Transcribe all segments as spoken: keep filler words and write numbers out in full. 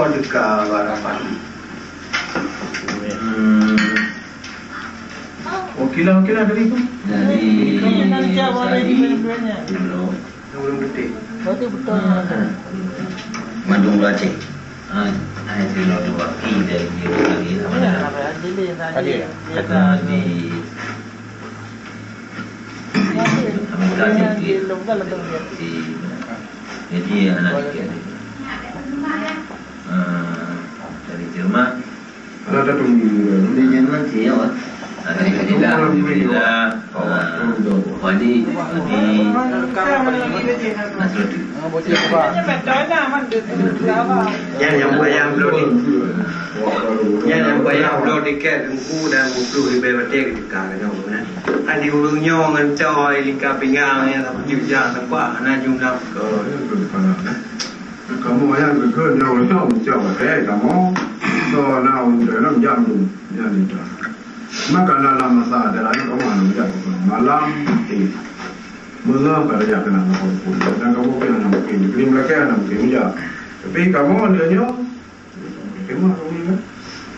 Teuka bak rapat. Hmm. Wakilan-wakilan dari tu? Dari Sadi. Dulu. Ureueng Putih. Berarti betul. Mandum Aceh. Ah, hai silo tu wakil dari dia lagi. Tadi. Kata di Amerika Serikat. Jadi anak sikit. Ah, dari Jerman. Ada tu. Dia nyan masih ya, Wan? Alhamdulillah, alhamdulillah. Ah, Wali, Wali Nasruddin. Nyan nyang buat nyang upload ni. Nyan nyang buat nyang upload tiket Teungku dan dua puluh ribèe batèe keudéh ka nyoe, eh. Kan di ureueng nyoe ngon coy lingka pinggang nyang tak peucuk jak teumpat hana jumlah. Kamoe nyang geukheun nyoe, nyoe, nyoe, eh, kamoe. Soe na ureueng dalam jam tu, jam tu. Maka dalam masa ada lain kamoe hana jak malam, eh. Meungoh ka raya keunan lapor polis. Dan kamoe pih hana mungkin. Jadi meulakèe hana mungkin jak. Tapi kamoe nyoe, tengok kamoe nyoe.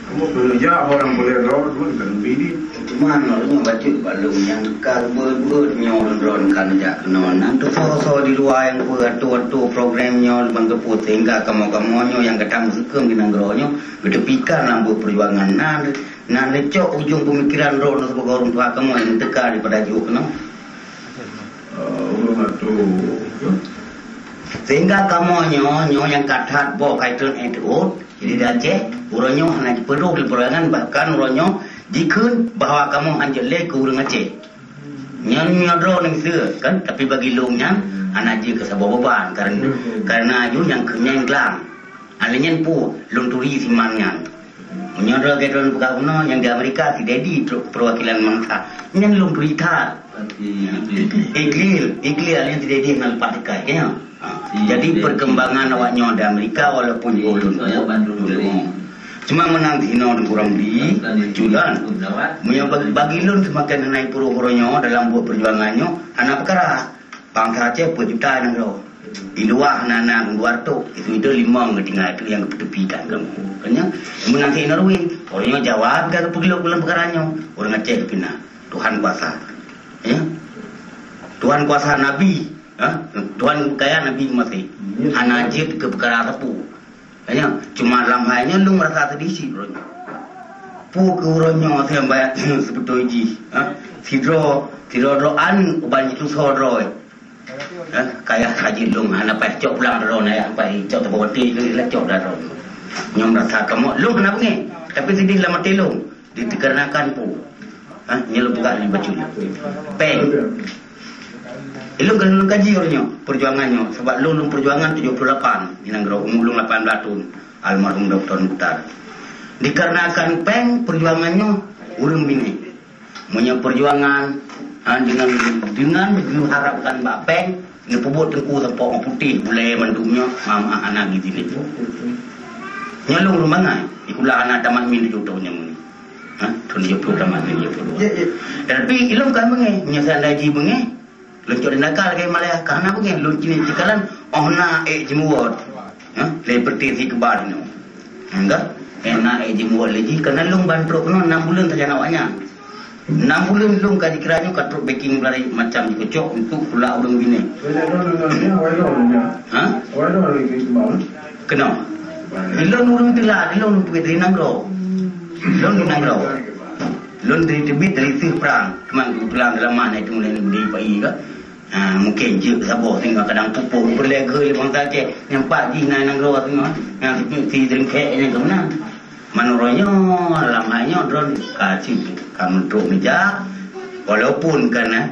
Kamoe keuneuk jak orang boleh roh, cuma bukan bini. Cuma nyoe bacut bak lôn nyang ka beuet-beuet nyoe lôn droen ka neujak keunoe. Nyan teusoe-soe di luwa nyang beuatur-atur program nyoe ban geupeu sehingga kamoe-kamoe nyoe nyang ka tameuseukeum di nanggroe nyoe geuteupikan lam buet peujuangan. Nan, nan neucok ujong peumikiran droeneuh sibagoe ureueng tuha kamoe nyang teuka daripada jiôh keunoe. Eh, ureueng atu. Sehingga kamoe nyoe, nyoe nyang ka that boh ka itreun éh teuôt, jadi di Aceh, uroe nyoe hana jipeudôh lé peurangan, bahkan uroe nyoe jikheun bahwa kamoe hanjeuet lé keu ureueng Aceh. Nyan nyoe droeneuh miseue, kan? Tapi bagi lôn nyan hana jeuet keu saboh beban, karena, karena aju nyang keu nyang glang. Alèh nyan peue lôn turi siman nyan. Meunyoe droe lagèe droeneuh peugah bunoe nyang di Amerika si Dedi per-, perwakilan bansa. Nyan lôn turi that. Iklil, Iklil alèh nyan si Dedi hana leupah teuka, ya. Ha. Jadi perkembangan awak nyoe di Amerika walaupun jiôh lôn, lôn, lôn. Cuma meunan sinoe Teungku Ramli, cuy kan. Meunyoe bagi, bagi lôn seumaken hana jipeurôh uroe nyoe dalam buet peujuangan nyoe hana peukara. Bansa Aceh peuet juta nanggroe. Di luwa hana na dua ratus, itu, itu limong geutinggai, itu nyang geupeuteupikan kamoe. Kan nyan, meunan si Norway, ureueng nyoe Jawa ka geupeugilok dalam peukara nyoe, ureueng Aceh geupinah. Tuhan kuasa. Ya. Tuhan kuasa Nabi, ha? Tuhan kaya Nabi Masih. Hana jeuet keu peukara sapeue. Hanya, cuma lam hai nyoe lôn rasa sedih cit uroe nyoe. Peue keu uroe nyoe sampai seubeutôi jih, ha? Sidroe, sidroe droe aneuk uban jitusoe droe. Eh, kaya ka jeuet lôn hana paih cok pulang droe, hana paih cok teubeuti keu lacok dah droe. Nyoe meurasa kamoe lôn hana beungéh, tapi sedih lam até lôn. Dikarenakan peue? Ha, nyoe lôn peugah lé bacut. Péng. Ilôn ka lôn kaji uroe nyoe, peujuangan nyoe. Sabab lôn, lôn peujuangan tujoh puluh lapan, di nanggroe, umu lôn lapan blaih thon, almarhum Doktor Mukhtar. Dikarenakan péng peujuangan nyoe, ureueng binéh. Meunyoe peujuangan, ha, dengan, dengan geuharapkan bak péng, neupeubuet teungku sampok putéh, gulèe mandum nyoe, ma-, ma-, hana geutilèe. Nyoe lôn ureueng bangai, sikula hana tamat min tujoh thon nyoe. Ha? Thon tujoh puluh tamat, tujoh puluh dua. Ya, ya. Tapi ilôn kan beungéh, meunyoe seandai jih beungéh, lôn cok di nakal lagèe malèe, ka hana beungéh, lôn cit nikalan, oh na ék jimuwot. Ha? Lé peureté si keuba nyoe. Enggak? Ék na ék jimuwot lé jih, karena lôn ban trok keunoe enam buleuen sajan awaknyan. Enam buleuen lôn ka jikira nyoe ka trok backing dari macam jikeucok untuk pula ureueng binéh. Ha? Keunoe. Ilôn ureueng teulat, ilôn peuet di nanggroe. Lôn di nanggroe. Lôn dari teubiet dari teuh prang. Teuma keubeutulan dalam mana itu mulai negeri Pai ka. Ha, mungkin jeuet saboh singoh kadang pupuk peureulèe geu lé bansa Aceh. Nyang pat jih na nanggroe singoh. Nyang si, si Dringkek nyang keunan. Manoe nyoe, lam hai nyoe droen ka cit ka meutrok meujak. Walaupun kan, eh,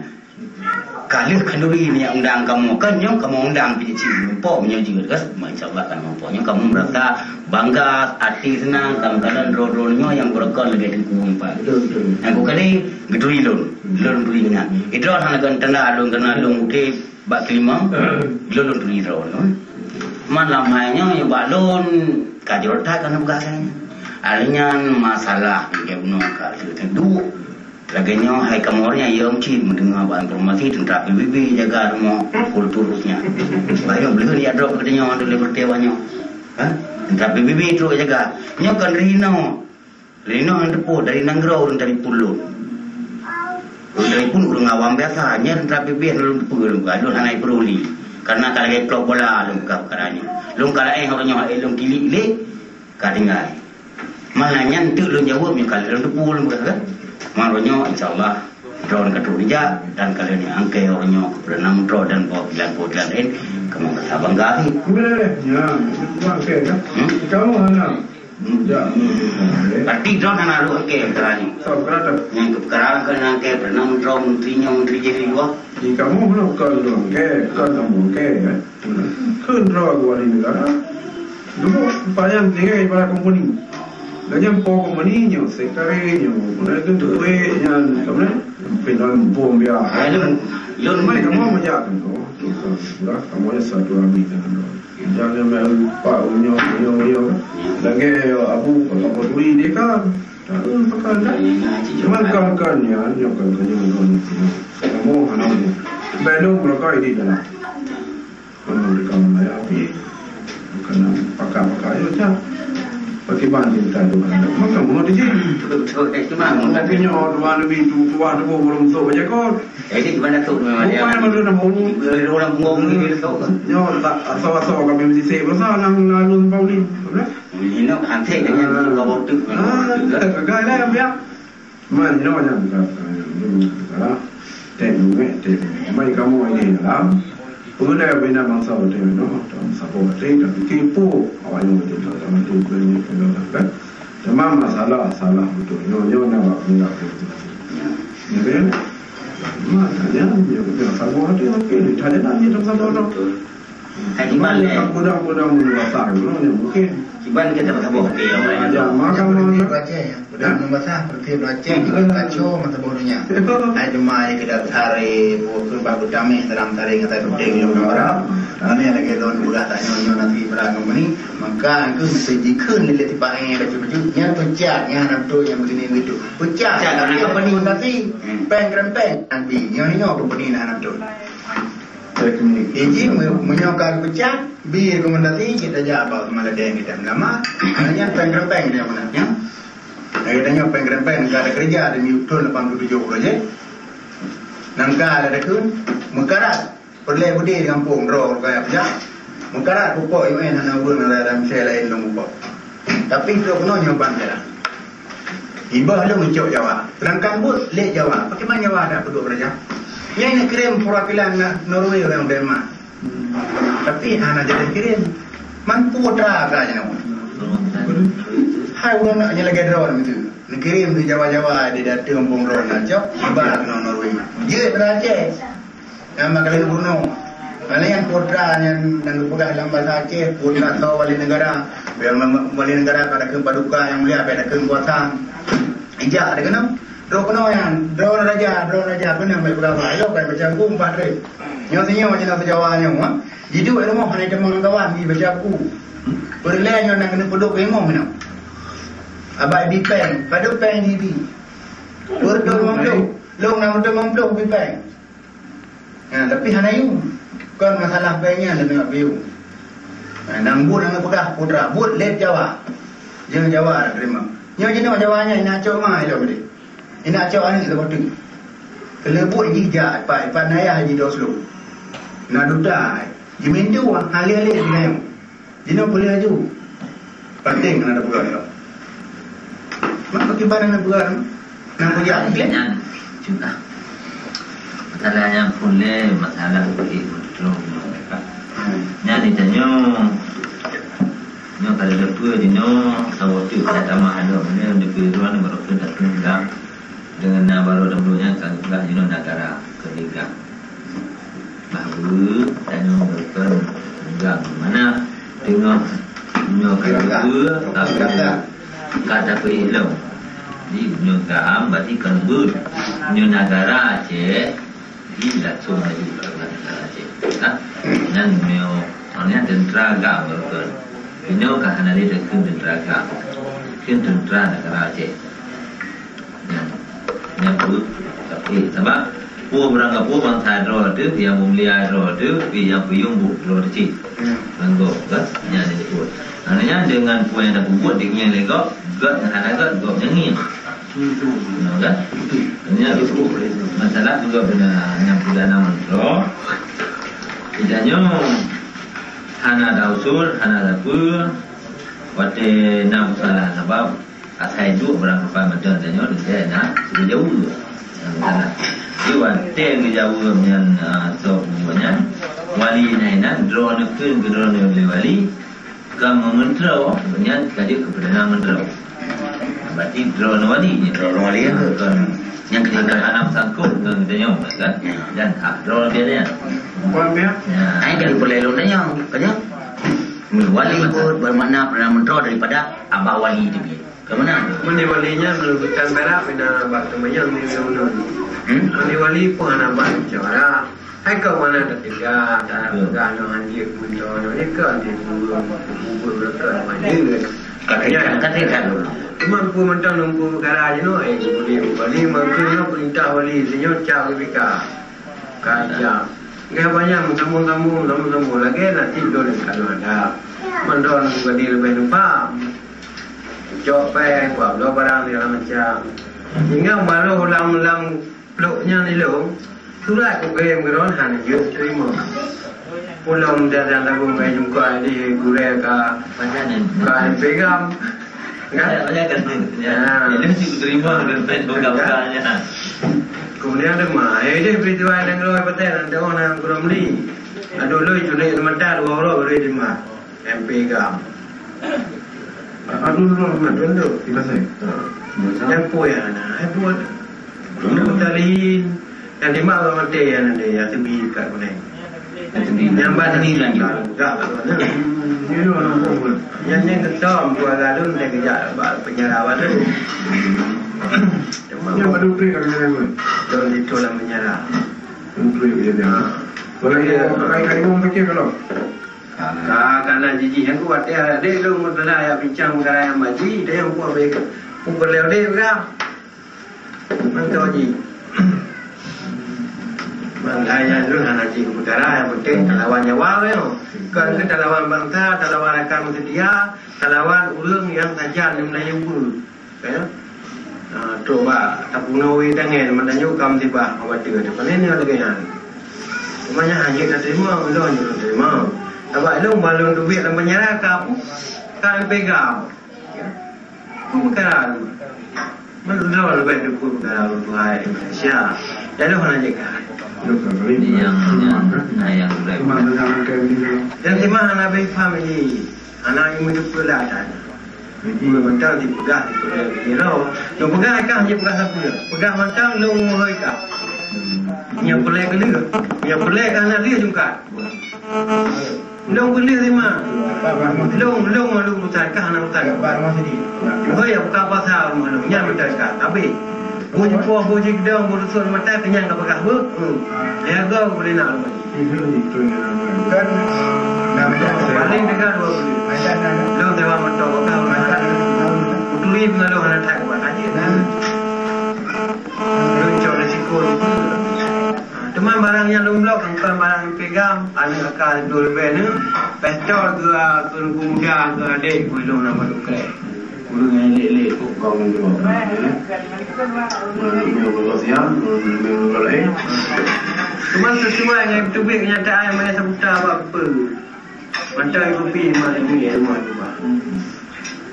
Ka lheueh khanduri minyeuk undang kamoe, kan nyoe kamoe undang pih cit muphom nyoe jeuet kan? Insya Allah kan muphom nyoe kamoe meurasa bangga, até seunang, ka meukalon droe-droe nyoe nyang geurakon lagèe Teungku nyoe pat. Betul, betul. Nyang ku kali geuturi lôn, lôn turi nyan. Idroe hana kon tanda lôn keunan lôn udép bak keulimong, lôn, lôn turi droe nyoe. Man lam hai nyoe bak lôn ka jroh that ka neupeugah lagèe nyan. Alheuh nyan masalah lagèe bunoe ka lheueh teuduek. Lagèe nyoe hai kamoe nyan, ya, meucit meudeungoe bak informasi teuntara P B B jaga rumoh kultur nyan. Bah nyoe bleuheun jak droe keu geutanyoe, dulé beureuté bak nyoe. Ha? Teuntara P B B trok jaga. Nyoe kon rinoe. Rinoe nyang teupeu dari nanggroe ureuëng dari pulon. Ureuëng dari pun ureuëng awam biasa. Nyan teuntara P B B nyang lôn teupeu lôn bukan. Lôn hana ipeuruli. Karena ka lagée klub bola lôn buka peukara nyoe. Lôn ka laén ureuëng nyoe, eh, lôn kilik lé. Ka tinggai. Malah nyan teuk lôn jaweueb nyoe ka lôn teupeu lôn bukan kan. Maroh nyoe insya Allah. Droeneuh ka trok rijak dan ka lheueh angkée uroe nyoe keupeue na meutroh dan bak pilan-pilan laén, kamoe ka bangga cit. Boleh, ya, angkée, ya. Hmm? Kamoe hana. Hmm. Ya, hmm. Berarti droeneuh hana rôh angkée peukara nyoe. Tahu, peukara tu. Nyang keu peukara ka na angkée, pernah meutroh menteri nyoe, menteri jih di luar. Di kamoe hana kon droe angkée, kon kamoe angkée, ya. Kheun droe geuwali neugara. Dulu payah tinggai bak kompeni. Lagée po kompeni nyoe, sekretari nyoe, mulai tu duit nyan, kemudian pindah mumpung dia. Lalu, lôn mai kamoe meujak tu. Sudah kamoe satu rami dengan droe. Jangan main pak unyong, unyong, unyong. Lagée abu, kalau kau turi dia kan. Tahu pakai dah. Cuman kan, kan, ya, nyoe kan, kan, nyoe, nyoe, nyoe. Kamoe hana nyoe. Belum kalau kau di dalam. Kon meureuka meuraya pih. Bukan pakak-pakak ayô cak. Pakriban cinta tu kan. Maka mau di sini. Betul, eh, cuma Mau pinyo dua lebih tu, dua tu baru masuk baca kot. Eh, ini gimana tu memang dia? Bukan malu nama ulu. Orang bengong ni dia tu. Nyo tak asal-asal kami mesti sih. Masa nang lalu bau ni. Apa? Ini nak hantai dengan dua bau tu. Ah, tak gagal lah, biar. Man, inoe nyang ka, ka, nyang ka, tém muet, tém muet. Mai kamoe di dalam, peugah bina bangsa beutôi inoe, dan saboh beutôi, tapi tipu awak nyoe beutôi, sama tu bukan ni, bukan kan. Cuma masalah, salah beutôi. Nyoe, nyoe nyang bak pengaku. Ya kan? Makanya, nyoe, nyoe saboh beutôi, okey, ni, tanya nak ni, saboh beutôi. Hai di Bali. Budak-budak meunyoe basah dulu ni mungkin. Kiban kita bertemu ke yang lain. Ya, maka mana? Aceh, ya. Budak meunyoe basah, berarti Aceh, kita kacau mata bodohnya. Hai demai kita sehari, buku baru damai dalam sehari kata penting yang orang. Ini lagi daun berat tak nyonya nanti berang ni. Maka aku mesti jikun ni letih pakai baju-baju. Yang pecah, yang ada betul, yang begini begitu. Pecah, tapi apa ni? Tapi peng kerempeng, nanti. Yang ini apa ni nak betul? Jadi, me-, meunyoe ka geupeugah, bi rekomendasi, kita jak bak Keumalai Dayah kita meulama, hanya peng-rempeng dia mana, ya. Lagée tanyoe peng-rempeng, ka ada kerja, ada miyueb thon lapan puluh tujuh puluh je. Nangka ada dekeun, meukarat, peureulée beudé di gampông, droe, ureuëng kaya peujak, meukarat pupok U N hana ureuëng, ada, ada misai laén lom pupok. Tapi trok keunoe nyoe ban jalan. Ibah lôn cok Jawa. Sedangkan buet lé Jawa. Bagaimana Jawa ada penduduk raja? Yang nak kirim perwakilan na-, Norway orang Denmark. Tapi hana jadi kirim. Man putra ka je nama. Hai orang nak je lagi drone tu. Nak kirim di Jawa-Jawa, di datu kampung drone nak cok. Ibah kena Norway. Jeuet raja. Nyang makanan bunoe. Karena yang putra yang, yang geupeugah dalam bahasa Aceh, putra atau wali negara. Yang mem-, wali negara ka dakeueng paduka yang mulia, ka dakeueng kuasa. Ijak ada kena. Droe kena yang, droe raja, droe raja kena ambil peugah. Ayo, kan baca buku empat hari. Nyoe sinyoe macam apa Jawa nyoe, ha? Jiduek rumoh hana teumang kawan di baca buku. Peureulée nyoe nak kena peuduek imum nyoe. Abai bi peng, padum peng di bi. Peureudok mamplok, long nak peuduek mamplok bi peng. Ha, tapi hana yum. Kon masalah peng nyan, hana yum. Ha, nang buet hana peugah putra, buet lé Jawa. Jeung Jawa teurimong. Nyoe jinoe Jawa nyan, inak cok ma ilong deh. Inak cok aneuk leuboh teuk. Keuleubut jih jak, ipat, ipat nayah jih di Oslo. Na duta, jimintu, halé-halé jih nayong. Jinoe peuleueh aju. Paténg hana tapeugah lom. Mak, pakiban hana peugah lom. Nang peugah, nyan, cuma. Masalah nyang pulé, masalah bukit beutôi. Hmm. Nyan ditanyoe, nyoe ka lheueh peue jinoe, saboh teuk ka tamah lom, nyoe di keuluan baru keu datang. Deungon na barô lam donya ka geupeugah jinoe negara keu lheueh. Bahwa tanyoe bukon peugah mana teungoh nyoe ka geupeue, ka geupeue, ka tapeuék lom. Di nyoe gaham berarti kon beuet. Nyoe negara Aceh, di langsung laju keu negara Aceh. Nah, nyan nyoe, nyan teuntara gam bukon. Nyoe ka hana lé takheun teuntara gam. Kheun teuntara negara Aceh. Nyan, nyan peue, tapi sabab peue barang gapeue bansa droe teuh, nyang meumulia droe teuh, pi nyang peuyueng buet droe teuh cit. Ngon gob, kan? Nyan disebut. Maknanya dengan peue nyang tapeubuet, diingat lé gob, gob nyang hana gob, gob nyang ngieng. Nah, kan? Maknanya itu masalah juga beuna nyang perdana menteri. Kita nyoe hana ada usul, hana ada peue, watèe na masalah sabab Asai duek barangkapai mantong tanyoe lagèe na sigeujaweueb. Nyang kana. Di watèe geujaweueb nyan, ah, soe peubuet nyan, wali na inan droeneuh kheun keu droeneuh lé wali, ka meumeuntroe, nyan ka jeuet keu perdana meuntroe. Berarti droeneuh wali nyan. Droeneuh wali nyan. Kon nyang ketiga. Anak-anak sangkot ngon tanyoe, kan? Ya. Dan hak droeneuh biasa nyan. Bukan biasa. Ya. Ai jadi perlu lôn tanyoe, kan? Wali pun bermakna perdana meuntroe daripada abah wali teubiet. Ka meunan. Meunyoe wali nyan meunurunkan barat, bina bak teumanyong di gunong. Hmm? Meunyoe wali pun hana bak musyawarah. Hai ka mana teuga, tak peugah nyoe hanjeuet meuntong nyoe, nyoe ka hanjeuet turun, bubur-bubur ka hanjeuet. Ka teuga, ka teuga dulu. Cuma peue mantong lumpur peukara jinoe, eh, wali, wali mangkeuh nyoe perintah wali, sinyoe cap B P K. Ka jak. Gaya banyak meusambung-sambung, sambung-sambung lagèe nasib lôn ka lôn ada. Mandon bukadi leubeh lupa. Cok pai, buat bloe barang segala macam. Sehingga baru lam-lam plok nyan ilong, surat kukirim keu droen hana jeuet terima. Ulôn dan tabung pai jungkai di gurèe ka, ka pegang. Kan? Ya, ya, kan? Ya. Ya. Ini mesti terima dengan pegang-pegangnya. Kemudian ada mah, eh, dia peristiwa yang ngeluar petai dan tahu nak kurang beli. Aduh, lu itu naik mata dua orang baru dia mah. M P gam. Aduh, lu mah dulu. Kita sih. Ha. Yang pun ya, nah, hai buat. Lu talin. Yang lima orang mati yang ada, yang tebi kat mana? Yang tebi. Yang bak tebi lagi. Enggak, enggak. Ini orang pun. Yang, yang ketom, dua galon, dia kejak bak penjara baru. Yang baru beri kat mana? Dalam itu dalam penjara. Untuk dia. Ha. Kalau dia, kalau dia, kalau dia, kalau Ka, ka na jijih nyang kuat, ya, dek lôn meuteuna ya bincang peukara nyang maji, dek nyang puak bek, puak lé dek peugah. Mantong ji. Mandai nyan lôn hana ji peukara, nyang penting talawan nyawa nyoe. Kon keu talawan bansa, talawan rakan seutia, talawan ureueng nyang sajan ngon Melayu beu. Kan? Ah, trok bak tapunoe wé tangen, meutanyoe ka musibah, meubateue teuh. Pane nyoe lagèe nyan. Cuma nyan hana jeuet taterima, ulôn hana jeuet taterima. Sabab lôn ban lôn teubiet lam penjara ka, ka lôn peugah. Ya. Peue peukara lôn? Meulôn leubeh teupeue peukara lôn, Tuhan Malaysia. Jadi hana jeuet ka. Nyang, nyang, nyang, dan teuma hana beu paham lé. Hana nyang meuteupeue lah that. Peue mantong dipeugah, dipeugah. Nyoe peugah kah, nyoe peugah sapeue? Peugah mantong lôn mohoi kah. Nyoe peulée keu lheueh. Nyoe peulée kah na lheueh jungkat. Lôn keu lheueh lima. Lôn, lôn malu urusan kah, hana urusan. Hoi, ya buka puasa rumah lôn. Nyan mantong kah. Habéh. Boh jipoh, boh jigeudong, boh teusot mata, keu nyan ka peugah beuh. Hmm. Lhée go boleh nak lôn. Paling teuga dua puluh. Lôn sewa moto, peugah ureueng. Kuturi peungaroh hana that buat aja. Lôn cok risiko lôn. Teuma barang nyang lôn bloe kon barang peugam, aneuk aka dua leubeh nyoe. Pistol keu, keu muda, keu adék, keu lôn nama dukrek. Ureueng nyang lé-lé kok kong nyoe. Ureueng nyang siang, ureueng nyang laén. Cuma sesuai ngon teubiet kenyataan maya sabuta bak peue. Mantong kopi mah duit rumah tu bah.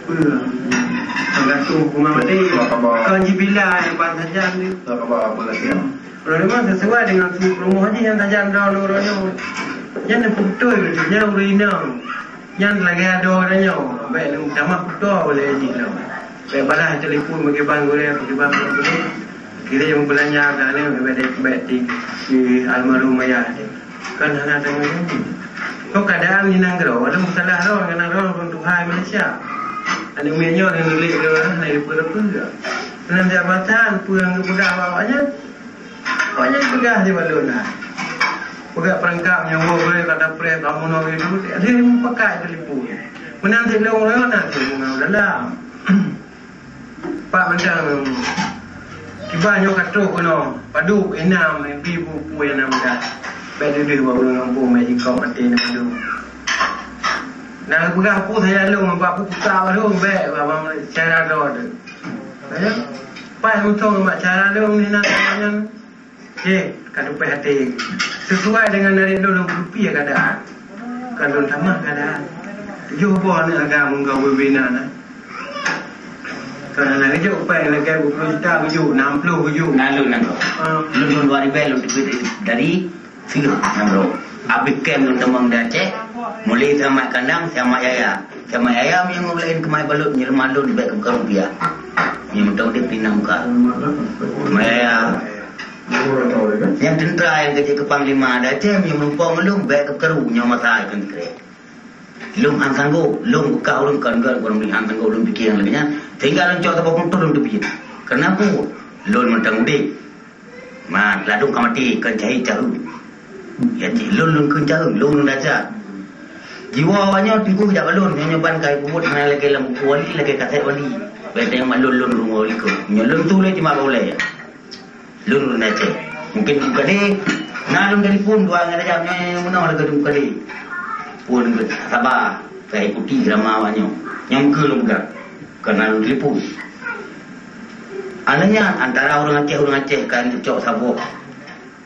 Peue? Tergantung hukuman mati. Kon jibila nyang ban sajan tu. Kalau memang sesuai dengan su promo haji nyang sajan droe nurun nyoe. Nyan beutôi, nyan ureueng inong. Nyan lagèe adoe tanyoe, bèk lôn tamah kuto ulèe jih lom. Bèk balah telepon, bèk ban gurèe, bèk ban gurèe. Kirim beulanja ka lé, bèk, bèk di, di almarhum ayah. Kan hana tanggong jaweueb. Kok keadaan di nanggroe, ada masalah roh, ngon nanggroe, ureueng tuha Malaysia. Aneuk miet nyoe, aneuk lé, aneuk lé, peue-peue. Dalam jabatan, peue nyang geupeugah bak awaknyan? Awaknyan peugah di balon na. Peugah peurangkap nyang woe boleh kata preh kamoe nyoe itu, dia mupakat telepon. Meunan cit lôn roh na cit bunga dalam. Pak mantong kiban nyoe ka trok keunoe, padub inam bi bu pue na muda. Bèk deuh bak ureueng gampông, bèk jikok maté na mandum. Nah, peugah peue saja lôn, bak peue kutak baru, bèk, bak, bak cara droe tu. Saja, pai mantong bak cara lôn ni nak nyan. Cek, ka tupèh até. Sesuai dengan dari lôn, lôn peurupiah keadaan. Ka lôn tamah keadaan. Tujoh boh aneuk agam meunggau bubena na. Ka na geujok upèh lagèe dua puluh juta geujok, enam puluh geujok. Na lôn nanggroe. Ah. Lôn, lôn dua ribèe lôn teubiet dari Sinoe nanggroe. Abéh kem lôn tamong di Aceh, mulai si Amat Kandang, si Amat Yaya. Si Amat Yaya meunyoe laén keumai balot, meunyoe lemah lôn bèk keu rupiah. Meunyoe mantong udép di na muka. Amat Yaya. Nyang teuntra nyang keu jeuet keu panglima di Aceh, meunyoe meulumpong ngon lôn bèk keu karu nyoe masa ikon sikrek. Lôn han sanggob, lôn beukah ureueng kon, kon ureueng han sanggob lôn piké nyang lagèe nyan. Sehingga lôn cok saboh peuntôh lôn teubiet. Keureuna peue? Lôn mantong udép. Ma, ladôm ka maté, kon cahé caheueng. Ya, cit lôn, lôn kheun caheueng, lôn, lôn dasar. Jiwoe awaknyoe teungku jak bak lôn, nyoe ban ka peubuet hana lagèe lam buku wali, lagèe kasét wali. Bèk tanyong bak lôn, lôn ureueng wali kheun. Nyoe lôn tuléh cuma bak ulèe. Lôn ureueng Aceh. Mungkin Teungku Kadé, na lôn telepon dua ngon tajam nyoe meunoe lagèe Teungku Kadé. Pun saba, ka ikuti drama awaknyoe. Nyang keu lôn peugah. Ka na lôn telepon. Aneuk nyan antara ureueng Aceh, ureueng Aceh ka neucok saboh.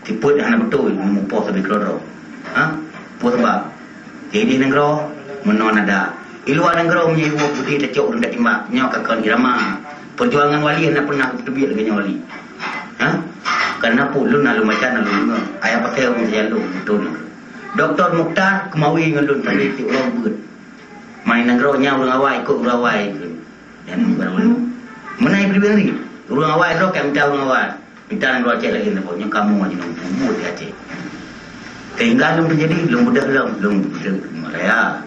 Sifeuet hana beutôi, meumupoh sabe keudroe-droe. Ha? Peue sabab? Di nanggroe meunoe nada. Di luwa nanggroe meunyoe iwoe putih tacok ureueng tatimbak, nyoe ka kon irama. Peujuangan wali hana peunah teubiet lagèe nyoe wali. Ha? Kareuna peue lôn na lôn baca na lôn deungö. Ayah pakai ureueng sajan lôn, beutôi nanggroe. Doktor Mukhtar keumawe ngon lôn sabe tiep uroe beuet. Main nanggroe nyan ureueng awai, ikot ureueng awai keu. Dan ureueng awai. Meunan pribadi, ureueng awai droe ka mita ureueng awai. Mita nanggroe Aceh laén saboh, nyoe kamoe aja nyang peubuet di Aceh. Sehingga lôn teujadi, lôn beudôh lom, lôn beudôh Malaya.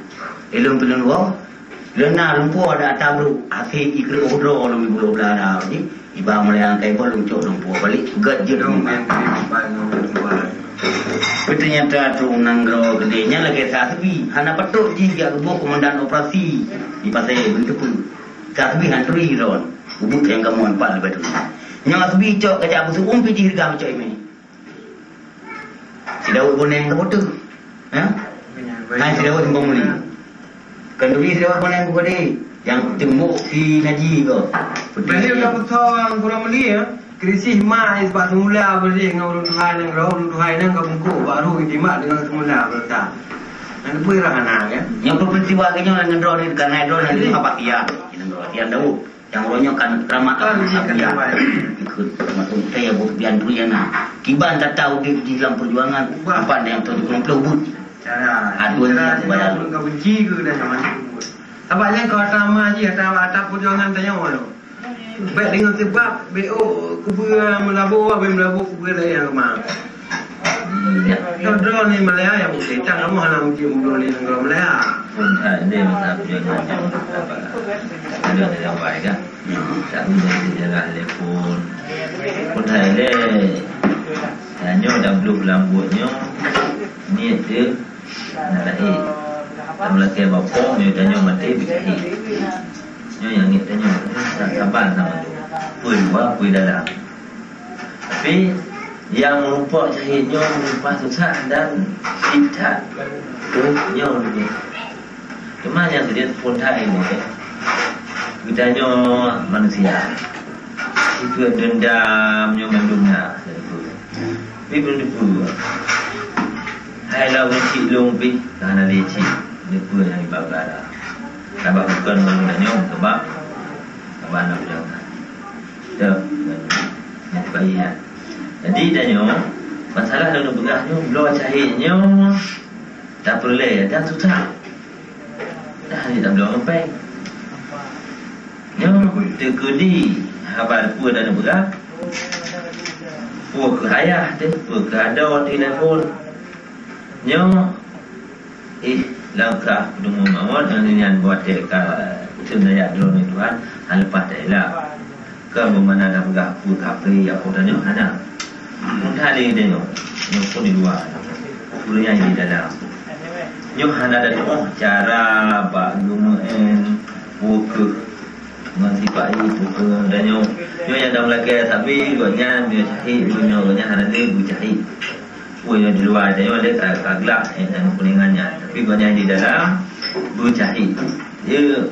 Eh, lôn pih lôn woe, lôn na lumpoe ada ata brôk, akhé ikreuh ueh droe lôn ibu dua belah ada, ji, iba Malaya angkai boh lôn cok lumpoe balek, peugöt jeuet lôn. Tapi ternyata tu nanggroe keudeh nyan lagèe Sasbi, hana patôt jih jak geuboh komandan operasi di Pasé Beuteupeu. Sasbi han turi droe, ubit nyang kamoe empat leubeh turi. Nyoe Sasbi cok kajak beuseu'uem pih jih riga meucok imè. Si Daud Boneng ka beutôi. Ha? Hai si Daud Simpang Muli. Kan turi si Daud Boneng buka deh. Yang tembok si Naji ko. Bahaya ka beutôi orang kurang meli ya. Krisis ma bak semula beudeh ngon ureueng tuha nanggroe, ureueng tuha nyan ka bungkôk, baru jitimbak dengan semula beurata. Nyan peue rah hana kan? Nyang peuperistiwa ke nyoe ngon droe ni, karena droe ni apa tiang? Nanggroe tiang Daud. Nyang uroe nyoe kan keuramat kan Abiya. Ikut masuk teh buet bian dulu ya nah. Kiban tata udép di dalam perjuangan, ubah. Apa yang tahu di kelompok but. Cara. Aduh, cara ni, cara bayar. Ka benci ke dah zaman tu. Sabab nyan kau ata ma ji, ata, ata perjuangan tanya orang. Baik dengan sebab, B O kubu melabur, habis melabur kubu lain yang lemah. Droe-droe ni Malaya nyang putih, tan kamoe hana muji ulôn di nanggroe Malaya. Phôn that lé masa perjuangan nyoe, ada di Lambai kan? Tapi dari sejarah lé phôn. Phôn that lé, ya, nyoe dan belum lambut nyoe, niet teu na lahé. Dan meulakèe bak phôn, nyoe tanyoe maté beucahé. Nyoe nyang niet tanyoe, saban sama tu. Peue luwa, peue dalam. Tapi, nyang meurumpok cahé nyoe meurumpok susah dan singkat. Nyoe dulu. Cuma nyang keudeh phôn that ilèe, geutanyoe manusia. Sifeuet deundam nyoe mandum na. Tapi belum dipeue. Hai lau cit lôn pih, ka hana lé cit. Dipeue nyang iba-ba. Sabab bukan ureueng tanyoe, sabab, sabab aneuk ureueng. Dah, dah, dah. Jadi, tanyoe, masalah lôn peugah nyoe, bloe cahé nyoe, tapeureulèe, dan susah. Dah, ni tak bloe ngon péng. Nyoe, teukeudi, haba peue dan peugah. Peue keu ayah teuh, peue keu adoe teuh telepon. Nyoe, ih, langkah peudeumu mawöt ngon nyan buat teuka uteuen dayah droeneuh Tuhan, han leupah taela. Kon meumana tapeugah peue kaphé, ya peue tanyoe hana. Meuntali tanyoe, nyoe phôn di luwa, peue nyang di dalam. Nyoe hana tatu'oh cara bak geumeu'en peue keuh ngon sipa-i peue keuh ngon tanyoe. Nyoe nyang dang lakèe sabe gobnyan, nyoe cahé, nyoe gobnyan hana lé beucahé. Peue nyang di luwa tanyoe lé ka, ka glak, eh, dan kuningan nyan. Tapi gobnyan di dalam, Beucahit. Dia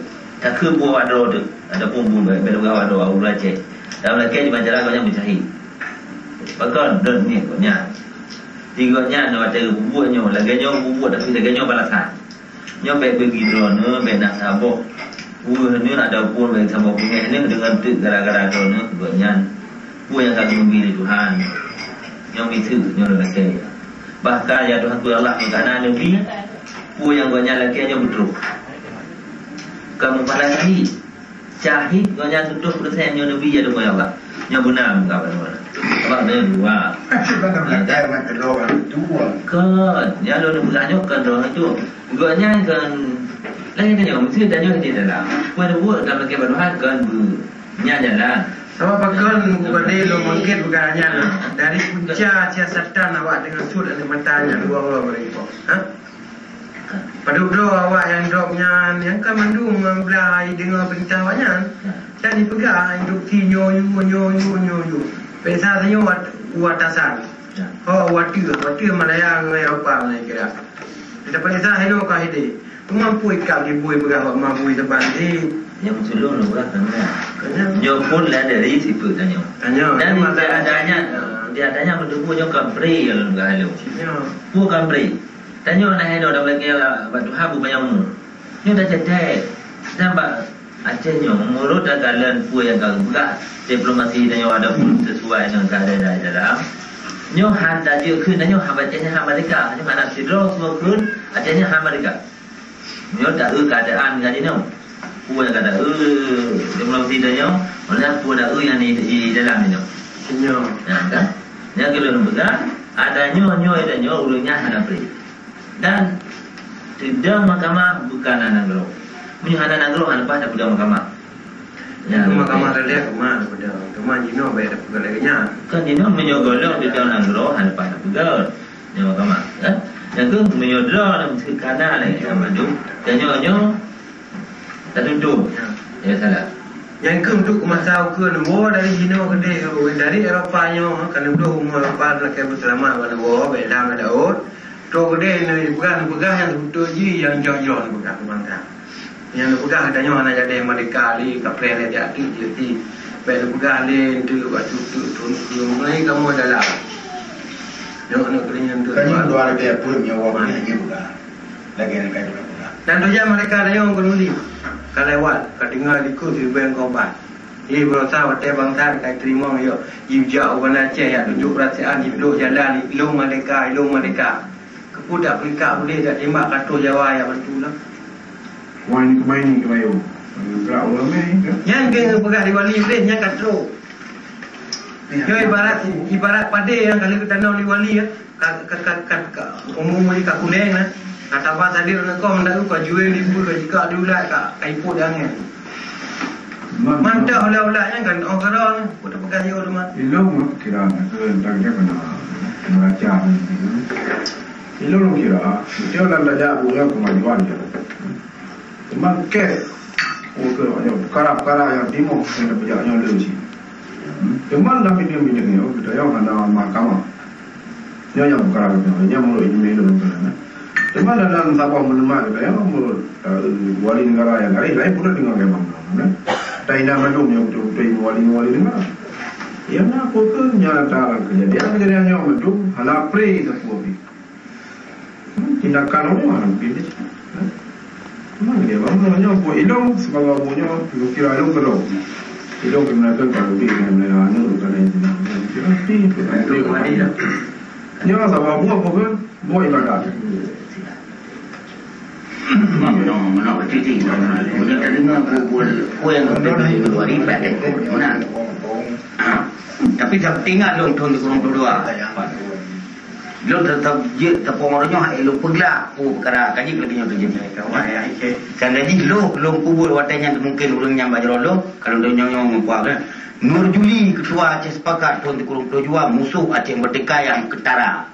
takheun buah awak droe tu. Ataupun bu-, bèk peugah awak droe, ureueng Aceh. Dalam lakèe di Banjarah gobnyan beucahit. Pakon dot ngieng gobnyan. Di gobnyan watèe geububuet nyoe, lagèe nyoe geububuet, tapi lagèe nyoe balasan. Nyoe bèk beugi droeneuh, bèk na saboh ureueng neuh ataupun bèk saboh beungèh neuh deungon teuk gara-gara droeneuh gobnyan. Peue nyang ka geubri lé Tuhan, nyoe miseue, nyoe lôn lakèe. Bahkan, ya Tuhanku, ya Allah, nyang ka na neubi, peue nyang gobnyan lakèe nyoe beutôi. Ka meupahala syahid. Syahid gobnyan tutoh peureusén nyoe neubi, ya Tuhanku, ya Allah. Nyoe beuna meukaban gobnyan. Abang nyoe dua. Kan, nyang lôn peugah nyoe kan droe nyoe. Gobnyan kan, laén tanyoe, meusti tanyoe di dalam. Peue buet dalam lakèe bak Tuhan kan beu. Nyan jalan. Sabab pakon geupeugah lé lôn mungken peugah nyan, dari punca siasatan awak deungon sut aneuk mata nyan dua uroe meureumpok. Ha? Padub droe awak nyang drop nyan, nyang ka mandum meublah deungon peurintah awak nyan. Dan jipeugah instruksi nyoe yue, nyoe yue, nyoe yue. Peksa tanyoe u atasan. Ho, watèe, watèe Malaya ngon Eropa ngon kira. Kita peksa hino ka hideh. Mampu ikab dibui peugah bak mampu saban di. Nyang meusulông lôn peugah kan. Nyoe pun lah dari sifeuet tanyoe. Tanyoe. Dan di adanya, di adanya meutubu nyoe kan pri yang lôn peugah lôn. Peue kan pri? Tanyoe na hino dalam lagèe batu habu banyak umur. Nyoe dah cetek. Dan bak Aceh nyoe, meunurot takalon peue nyang ka geupeugah diplomasi tanyoe ada pun sesuai dengan keadaan di dalam. Nyoe han tajeuet kheun tanyoe han Aceh nyoe han merdeka. Nyoe hana sidroe seuôt kheun Aceh nyoe han merdeka. Nyoe taeu keadaan ngon jinoe. Peue nyang ka taeu, diplomasi tanyoe, oleh peue taeu nyang di, di dalam nyoe. Nyoe. Nah, kan? Nyang keu lôn peugah, ada nyoe, nyoe, ada nyoe, ureueng nyan hana pri. Dan sidang mahkamah bukan hana nanggroe. Meunyoe hana nanggroe, hana leupah tapeudong mahkamah. Itu mahkamah rendah cuma tapeudong. Cuma jinoe bèk tapeugah lagèe nyan. Kan jinoe meunyoe golom sidang nanggroe, hana leupah tapeugah. Nyoe mahkamah, kan? Nyang keu meunyoe droe lam seukana lagèe nyan mandum. Dan nyoe, nyoe Tatuntut. Ya, salah. Nyang keuh untuk masa ukeue neuwoe dari jinoe keudeh, dari Eropa nyoe, ka neubloe rumoh Eropa lakèe beuseulamat bak neuwoe, bak lam laôt. Troh keudeh neupeugah, neupeugah nyang seubeutôi jih nyang jroh-jroh neupeugah keu bansa. Nyang neupeugah geutanyoe hana jadi merdeka lé, kapreh lé, jak ti, jak ti. Bèk neupeugah lé, enteuk bak tutoe, tutoe, tutoe, mulai kamoe dalam. Nyoe, nyoe keudeh nyan tu. Kan nyoe dua lagèe pun nyoe, wah, nyoe peugah. Lagèe nyang ka lôn peugah. Dan tujuan mereka rayeuk ngon uli. Ka lewat, ka tinggai di keu siribèe ngon ban. Di beurasa watèe bansa ka teurimong yo, jijak u Banda Aceh, jak tunjuk peurasaan, jipeuduek jalan, ilong merdeka, ilong merdeka. Keupeue tak peurikat udeh, tak tembak ka troh Jawa, ya beutôi lah. Wah, ini kemain, ini kemain. Gerak ulang meh, ya. Nyan keuh peugah di wali udeh, nyan ka troh. Ya. Yo, ibarat, ibarat padé nyang ka lheueh geutanom di wali, ya. Ka, ka, ka, ka, ka, umur-umur jih ka kuneng na. Ka taba sadir na kong, ndak ka jueng di bui, ka jikak di ulat, ka, ka ipot di angèn. Mantap ulat-ulat nyan kan, oh, keudroe, pun teupeugah yo teuma. Ilong kira na, eh, tang dia kena meraca ni. Ilong kira, dia orang dah jauh punya kemajuan dia. Teuma kèe, oh, ke, ya, peukara-peukara nyang timoh nyang teupeujak nyoe lé cit. Hmm, teuma lam bidang-bidang nyoe, kita nyang hana mahkamah. Nyoe nyang peukara kita, nyang menurut ilmu-ilmu kita, nah. Teuma dalam saboh meuneumat kita nyang menurut, eh, wali negara nyang lain, lain pun dengan memang, nah. Tapi dah maklum nyang betul-betul wali-wali negara. Yang nak apa ke, nyata kejadian-kejadian nyang betul, hana pre sapeue pih. Hmm, tindakan orang mana mungkin dia cakap. Mana dia bangun nyoe buat ilong sebagai bunyo kira ilong kedok. Ilong kena kan kalau dia dengan anu bukan itu. Tapi itu kan ilong mati dah. Nyoe sama buat apa kan? Buat ibadat. Memang menang, menang cuti. Punya terdengar buat kue yang kau pegang itu hari pakai. Menang. Ah. Tapi dah tinggal dong tahun dua ribu dua puluh dua. Lôn teutap jeuet tapeurunoe hai lôn peuglah peue peukara ka jeuet lagèe nyoe teujeuet. Tanda jih lôn, lôn peubuet watèe nyan mungken ureueng nyang bak jaroe lôn, ka lôn deungoe nyoe ngon puak kan. Nur Juli, Ketua Aceh Sepakat Thôn Sikureueng Ploh Jua, musoh Aceh Merdeka nyang keutara.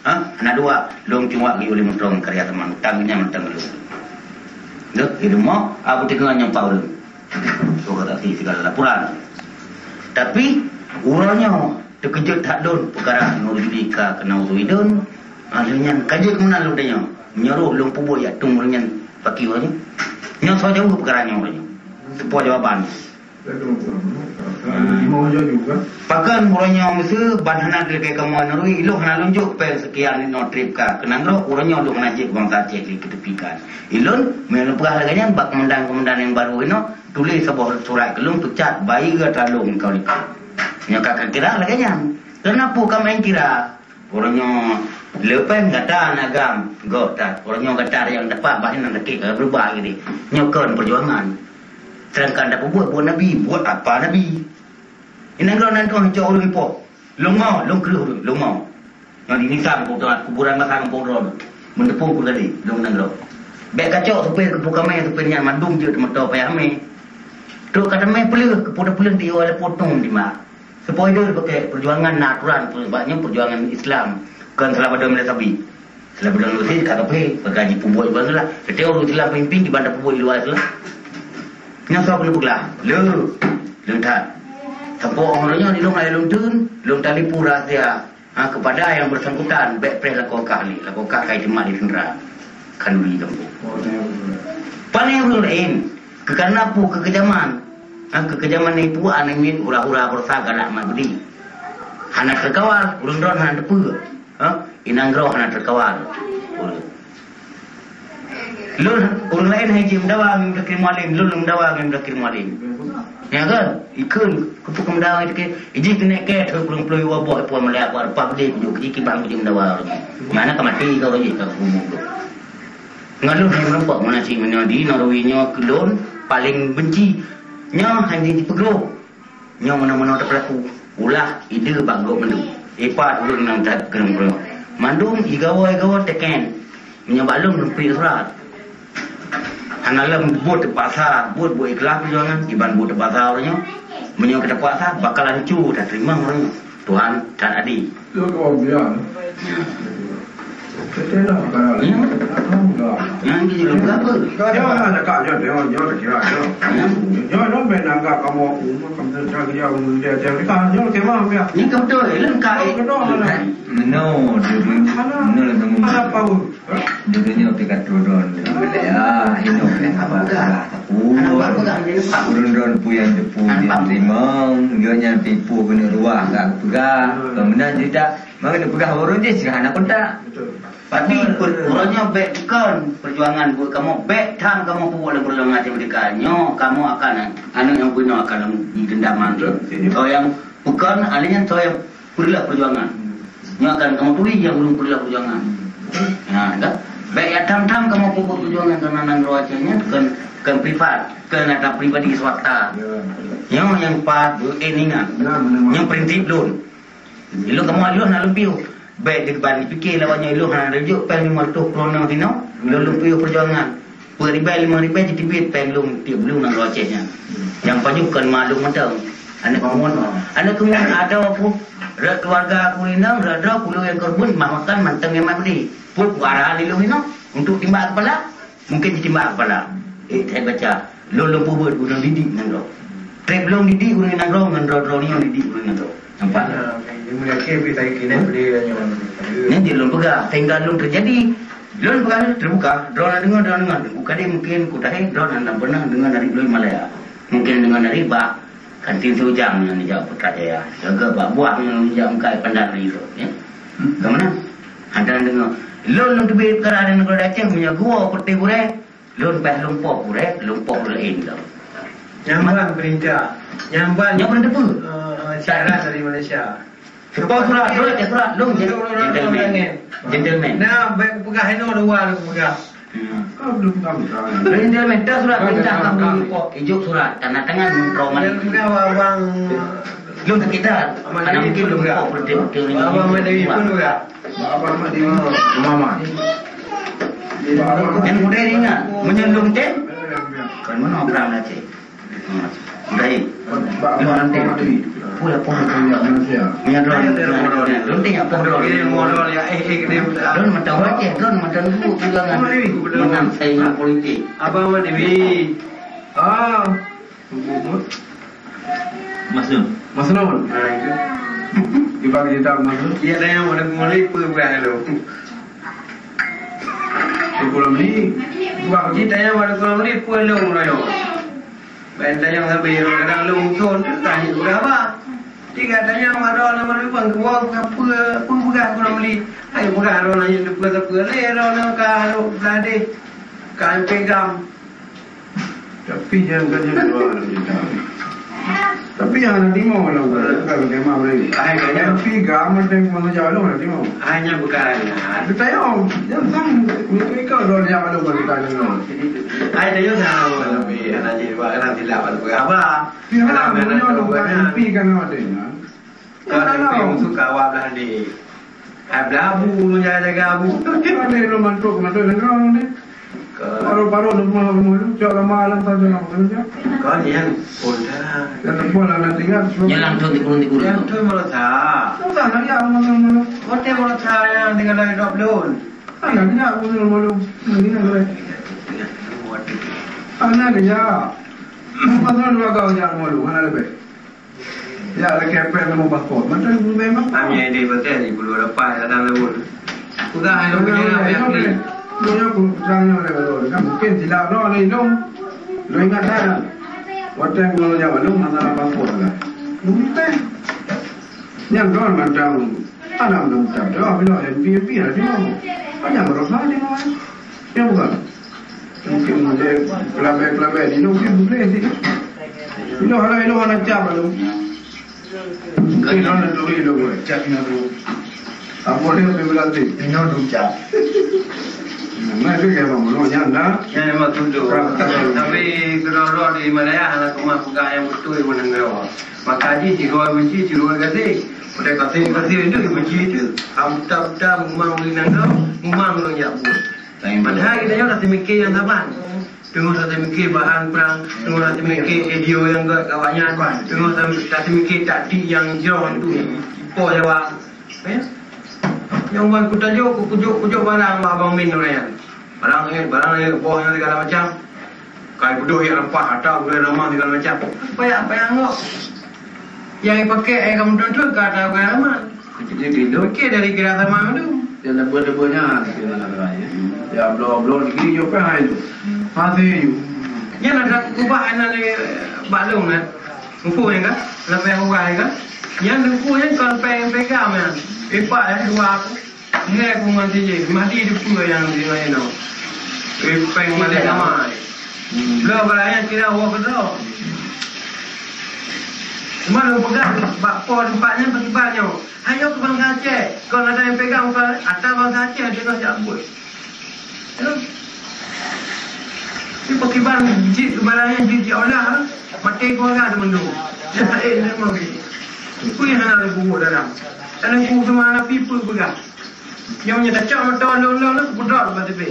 Ha? Hana dua, lôn cuba geuyue lé meutrong karya teuma, utang nyan mantong lôn. Deuh, di rumoh, aku teuka nyang pah ureueng. Surat saksi segala laporan. Tapi, uroe nyoe, teukeujot that lôn, peukara Nur Juli ka keunong ureueng idon, ah, lheueh nyan ka jeuet keunan lôn tanyoe. Meunyoe roh lôn peubuet jak tueng ureueng nyan, Paki uroe nyoe. Nyoe soe jaweueb peukara nyoe uroe nyoe. Teupeue jawaban. Pakon uroe nyoe miseue ban hana teuka kamoe neurui, ilôn hana lôn jok péng seukian inoe trép ka keu nanggroe, uroe nyoe lôn hana jeuet bansa Aceh lé keu teupikan. Ilôn, meunyoe lôn peugah lagèe nyan bak komandan-komandan nyang barô inoe, tuléh saboh surat keu lôn peucat bayeue atra lôn keu likot. Nyoe ka kira lagèe nyan. Keureuna peue ka meu'en kira? Uroe nyoe leupeng gata na agam, goh that. Uroe nyoe gata nyang dapat bah nyan sakét ka beurubah lagèe nyoe. Nyoe kon peujuangan. Sedangkan tapeubuet buet Nabi, buet apa Nabi? Inong droe nan tuan cok ureueng ipoh. Lôn mo, lôn kreueh ureueng, lôn mo. Ngon di nisang kuburan masa kampung droe. Meuteupeue ku tadi, lôn nanggroe. Bèk kacok supir keupeue kamé, supir nyan mandum jeuet teumoto payah mé. Trok ka teumé peuleueh, keupeue teupeuleueh di awai potong di ma. Sepoider pakai perjuangan na aturan, sebab nyoe perjuangan Islam, bukan salah pada mulai sabi. Salah pada mulai ka kaphé, pakai jipeubuet bukan salah. Setiap ureueng Islam pimpin di banda peubuet di luar Islam. Nyoe soe keuneuk peugah? Le, le that. Sapo ureueng nyoe di lôn ai lôn teun, lôn talipu rahsia. Ha, kepada yang bersangkutan, bèk preh lakoe kah lé, lakoe kah kai teumat di seundra. Khanduri gampông. Pane ureueng laén, keukarena peue keukejaman. Ha, keukejaman nipu aneuk miet hura-hura beurasa galak mat beudé. Hana teukawal, ureueng droe hana teupeue. Ha, inong droe hana teukawal. Lôn, ureueng laén hai jeuet meudawa ngon Muzakir Mualem, lôn lôn meudawa ngon Muzakir Mualem. Ya kan? Ikheun, keupeue keu meudawa ngon Muzakir? Ijih keuneuk kèe thon kureueng ploh dua boh ipon meulai apa reupah beudé kujok keu jih kiban kujok meudawa. Mana ka maté ka ureueng jih ka kubunoe. Ngon lôn hai meurumpok meunan cit meunyoe di Norway nyoe keu lôn paleng benci. Nyoe hai jipeugrob. Nyoe meunoe-meunoe teupeulaku, ulah ide bak gob mandum. Ipat ureueng nyang that keuneuk meureunoe. Mandum igawa-igawa teken. Meunyoe bak lôn lôn piet surat. Hana lom buet teupaksa, buet buet ikhlas peujuangan, iban buet teupaksa uroe nyoe. Meunyoe ka teupaksa, bakalan cu tateurimong uroe nyoe. Tuhan that adé. Lôn keuwang biang. Beutôi lah, bukan lah. Ya. Alhamdulillah. Yang di dalam berapa? Nyoe hana cakap nyoe, nyoe, nyoe tak kira nyoe. Ya. Nyoe, nyoe main anggap kamu aku, kamu tak kira, kamu dia, dia, dia, nyoe kemah dia. Ni kau betul, eh, lengkap, eh. Betul, betul. Mana? Mana? Mana? Mana? Mana? Mana? Dulu nyoe pih ka turun Malaya, inoe pih haba peugah sapeue. Ureueng droen peue nyang teupeue jiteurimong, gobnyan pih peue keuneuk ruah ka geupeugah. Keu meunan cerita, maka neupeugah ureueng jih seuhana kontak. Tapi uroe nyoe bèk kon peujuangan buet kamoe, bèk tham kamoe peubuet lom peujuangan Aceh Merdeka. Nyoe kamoe akan, aneuk nyang bunoe akan jidendam. Soe nyang peukon, akhé nyan soe nyang peureulèe peujuangan. Nyoe akan kamoe turi nyang ureueng peureulèe peujuangan. Ha, kan? Bèk ya tham-tham kamoe peubuet peujuangan keunan nanggroe Aceh nyan kon, kon privat, kon atra pribadi swasta. Nyoe nyang pat beu-, eh, ingat. Nyoe prinsip lôn. Ilôn kamoe lôn na lôn piôh. Bèk dikeuban dipike lawan nyoe ilôn hana jok péng limong reutôh keuloe sinoe. Lôn lôn piôh peujuangan. Peuet ribèe limong ribèe jiteubiet péng lôn tiep buleuen nanggroe Aceh nyan. Nyang pajoh kon ma lôn mantong. Aneuk keumuen, aneuk keumuen adoe pun rot keuluwarga ku inong, rot droe ku lôn nyang korban mah makan mantong nyang mat beudé. Peue ku arahan lé lôn inong untuk timbak keupala? Mungken jitimbak keupala. Eh, that baca. Lôn lôn peubuet ureueng didik nanggroe. Trép lôn didik ureueng nanggroe ngon droe-droe nyoe didik ureueng nanggroe. Nampak? Nah, yang mulai ke kita kena beli lah nyoe. Nyan jeuet lôn peugah, sehingga lôn teujadi. Lôn peugah terbuka, droeneuh deungoe, droeneuh deungoe. Teungku Kadé mungkin ku tahe, droeneuh hana pernah deungoe dari lôn Malaya. Mungkin deungoe dari bak kantin Sijang nyang nijak Putrajaya. Jaga bak buah nyang nijak meukai pandang dari tu, ya. Ke mana? Hana deungoe. Lôn lôn teubiet peukara di nanggroe Aceh, meunyoe geuwoe peureute gurèe, lôn paih lôn poh gurèe, lôn poh ureueng laén lom. Nyang ban perintah, nyang ban, nyang ban teupeue? Eh, syarat dari Malaysia. Seupôt surat, lôn, eh, surat, lôn, gentleman. Gentleman. Nah, bèk peugah inoe luwa peugah. Hmm. Lôn gentleman, dah surat perintah kamoe, ijok surat, tanda tangan, Menteri Mana. Peugah abang. Lôn sekitar, karena mungkin lôn peugah. Abang Madawi pun peugah. Abang Madawi. Mama. Yang muda ingat, meunyoe lôn tem, kan mana orang Aceh? Baik. Lôn nanti. Pula pun. Meunyoe droe, lôn tanya pun droe. Lôn mantong Aceh, lôn mantong dulu pegangan menang saingan politik. Abang Madawi. Ah. Masnun. Masnun. Ha, itu. Di bagi cerita Masnun. Iya, tanya mana mulai, apa bukan lalu. Sepuluh menit. Bang, ci tanyong bak Teungku Ramli peue lôn meunyoe. Ban tanyong sabe, kadang lôn muson, tanyong peugah haba. Ci ka tanyong bak droeneuh meunyoe, bang, keuwoe ka peue, peue peugah Teungku Ramli. Hai peugah droeneuh nyan teupeue-teupeue lé droeneuh ka rhot blah deh, ka peugam. Tapi jangan kerja dua orang kita. Tapi yang ada timur lah, bukan tema boleh. Hai, kayaknya. Tapi gama dan kemana jauh lah timur. Hanya bukan. Kita yang, yang sang, itu ikut dua yang ada bukan kita ni. Hai, dia yang tahu, tapi anak jiwa, anak silap, anak berapa? Ya, punya lu kan, tapi kan ada. Kau ada musuh kawan lah ni. Hai, belabu, jaga-jaga abu. Ada lu mantuk, mantuk negara ni. Baru-baru lu mau, mau lu, cak lama alam saja nak kerja. Kau ni yang Polda. Dan pun ada tinggal. Yang langsung di kurung, di kurung. Yang tu merasa. Susah nak ya, malu-malu. Hotel merasa yang tinggal dari dua belum. Ada tidak malu-malu? Ini nak boleh. Ada dia. Pasal dua kau yang malu, mana lebih? Ya, lagi apa yang kamu paspor? Macam memang. Kami ada hotel di Pulau Rapai, datang lewat. Pegang yang punya apa yang beli? Punya aku, pegang yang ada lewat. Kan mungkin tidak ada orang hidup. Lo ingat kan? Hotel Pulau Jawa tu mana paspor lah. Mungkin. Yang kawan macam anak macam dah bila M P M P ada dia. Banyak berusaha dia. Ya bukan? Mungkin dia pelabeh-pelabeh di luar mungkin boleh sih. Inoe hana, inoe hana cap lalu. Mungkin hana turi lalu, cap inoe tu. Apa dia pergi berlatih? Inoe tu cap. Nah, itu dia memang menurut nyanda. Ya, memang tuduh. Tapi keudroe-droe di Malaya hana keumah peugah nyang beutôi meunang nyoe. Maka jih sidroe benci, sidroe gaséh. Padahai gaséh-gaséh itu benci itu. Am tam-tam memang ureueng nanggroe, memang ureueng jak buet. Padahai geutanyoe na teumike nyang saban. Teungoh na teumike bahan prang, teungoh na teumike idea nyang gét awaknyan, teungoh na teumike taktik nyang jroh untuk ipoh Jawa. Ya. Nyang wan kutajok, kujok-kujok barang bak Abang Min ureueng nyan. Barang éh, barang éh, boh nyan segala macam. Kai beudôh jak leupah, atra gurée ramah segala macam. Payah, payah anggok. Nyang ipakai ai kamoe tuntut ka atra gurée ramah. Jadi, di lôn. Oke, dari kira sama tu. Dia lebur-lebur nyan, kira nak gerai, ya. Ya, bloe-bloe di kiri jok pih hai tu. Hati you. Nyan ada ubah anak dia, bak lôn, kan? Mumpung ya, kan? Lepas ubah ya, kan? Nyan mumpung ya, kon peng pegam ya. Ipak ya, dua aku. Ngai ku ngon si Jin, mati di peue nyang di lain tu. Eh, peng mati sama. Lo barang nyang kira wah keudroe. Cuma lo peugah bak po teumpat nyan pakiban nyoe. Hai nyoe keu bansa Aceh. Kon ada nyang pegang bukan atra bansa Aceh deungon jak buet. Tapi pakiban jih barang nyang jih jiolah, maté keuluwarga teumandum. Nyan saék nyan meugi. Peue nyang hana leububuet dalam. Dalam ku teuma hana pi peue peugah. Nyang nyan tacok moto lôn-lôn lôn kupeudrop bak teupé.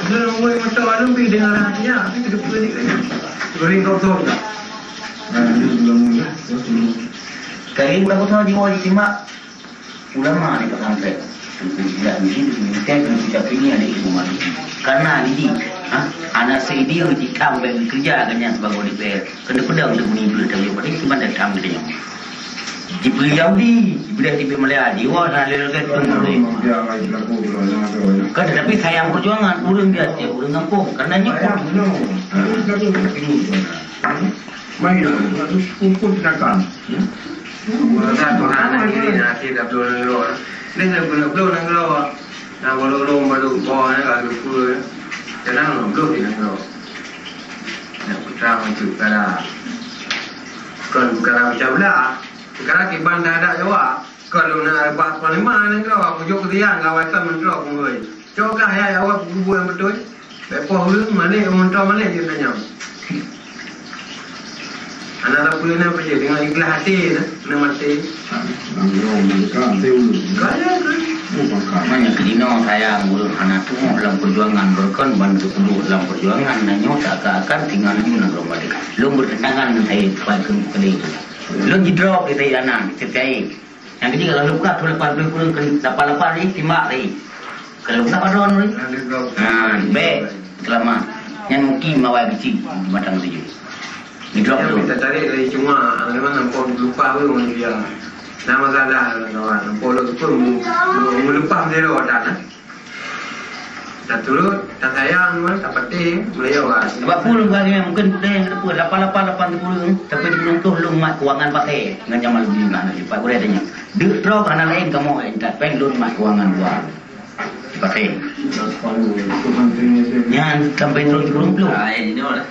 Lôn ngui moto lôn pi deungon rahasia, tapi teupeue ni kan. Goreng kosong. Nah, ini belum ya. Kain berapa tahun jiwa ditimbak? Ulama di pesantren. Tidak mesti diminta dan tidak punya ada ilmu mati. Karena ini, ha, anak saya dia di kampung kerja kan yang sebagai D P R. Kena pedang untuk menimbul tapi pada itu mana kamu tanya. Jibril Yahudi, Jibril di Malaya, jiwa na lelaki tu boleh. Kan tetapi sayang perjuangan, urang dia tiap urang kampung. Karena nyepuk. Mai dah, terus kumpul tindakan. Masa Tuhan nak kiri, nak kiri dah belum nanggroe. Ni dah belum, belum nanggroe. Nah, walau urang baru bawa ni, kalau pun, jangan belum di nanggroe. Nak putra untuk kara. Kon kara pecah belah. Kara kiban dah ada Jawa. Kalau nak reubah panglima nanggroe, aku jok keu tiang, kawan kan menteri pun. Cok kah ya, ya, awak peububuet nyang beutôi. Bèk poh ureueng malék, meuntô malék jeuet tanyong. Hana sapeue na peujeuet, deungon ikhlaih até na, na maté. Nanggroe meundeukah até ulôn. Kaya, kaya. Bukan kah. Makanya keu jinoe sayang ureueng hana tuoh lam peujuangan, beureukan ban teupeudôh lam peujuangan, na nyoe seakan-akan tinggai laju nanggroe meurdeka. Lôn beureuntangan ngon Said, Tuhan keu keudéh. Lôn jidrop di Said Anan, Said. Nyang keujeuet kalau lôn peugah, tuléh lapan ploh kureueng keu lapan lapan ni, timbak lé. Kalau lôn peugah padon ni. Ha, bèk, seulamat. Nyan mungkin mawai keuchik di batang tujoh. Di drop tu. Kita tarik dari cuma, memang nampak lupa pun dia. Nama salah kawan, nampak lu tu pun meulupa dia dah. Taturot, tasayang, tapatéh, meulayeue. Sebab peue lôn kheun, mungken budaya nyang teupeue, lapan lapan lapan teupeue, tapi di lôn toh lôn mat keuangan patéh ngon Jamaluddin, aneuk sipat gurèe tanyoe. Deuk droe hana laén kamoe intat péng lôn mat keuangan dua. Patéh. Nyan sampai turun turun belum. Ah, ini lah.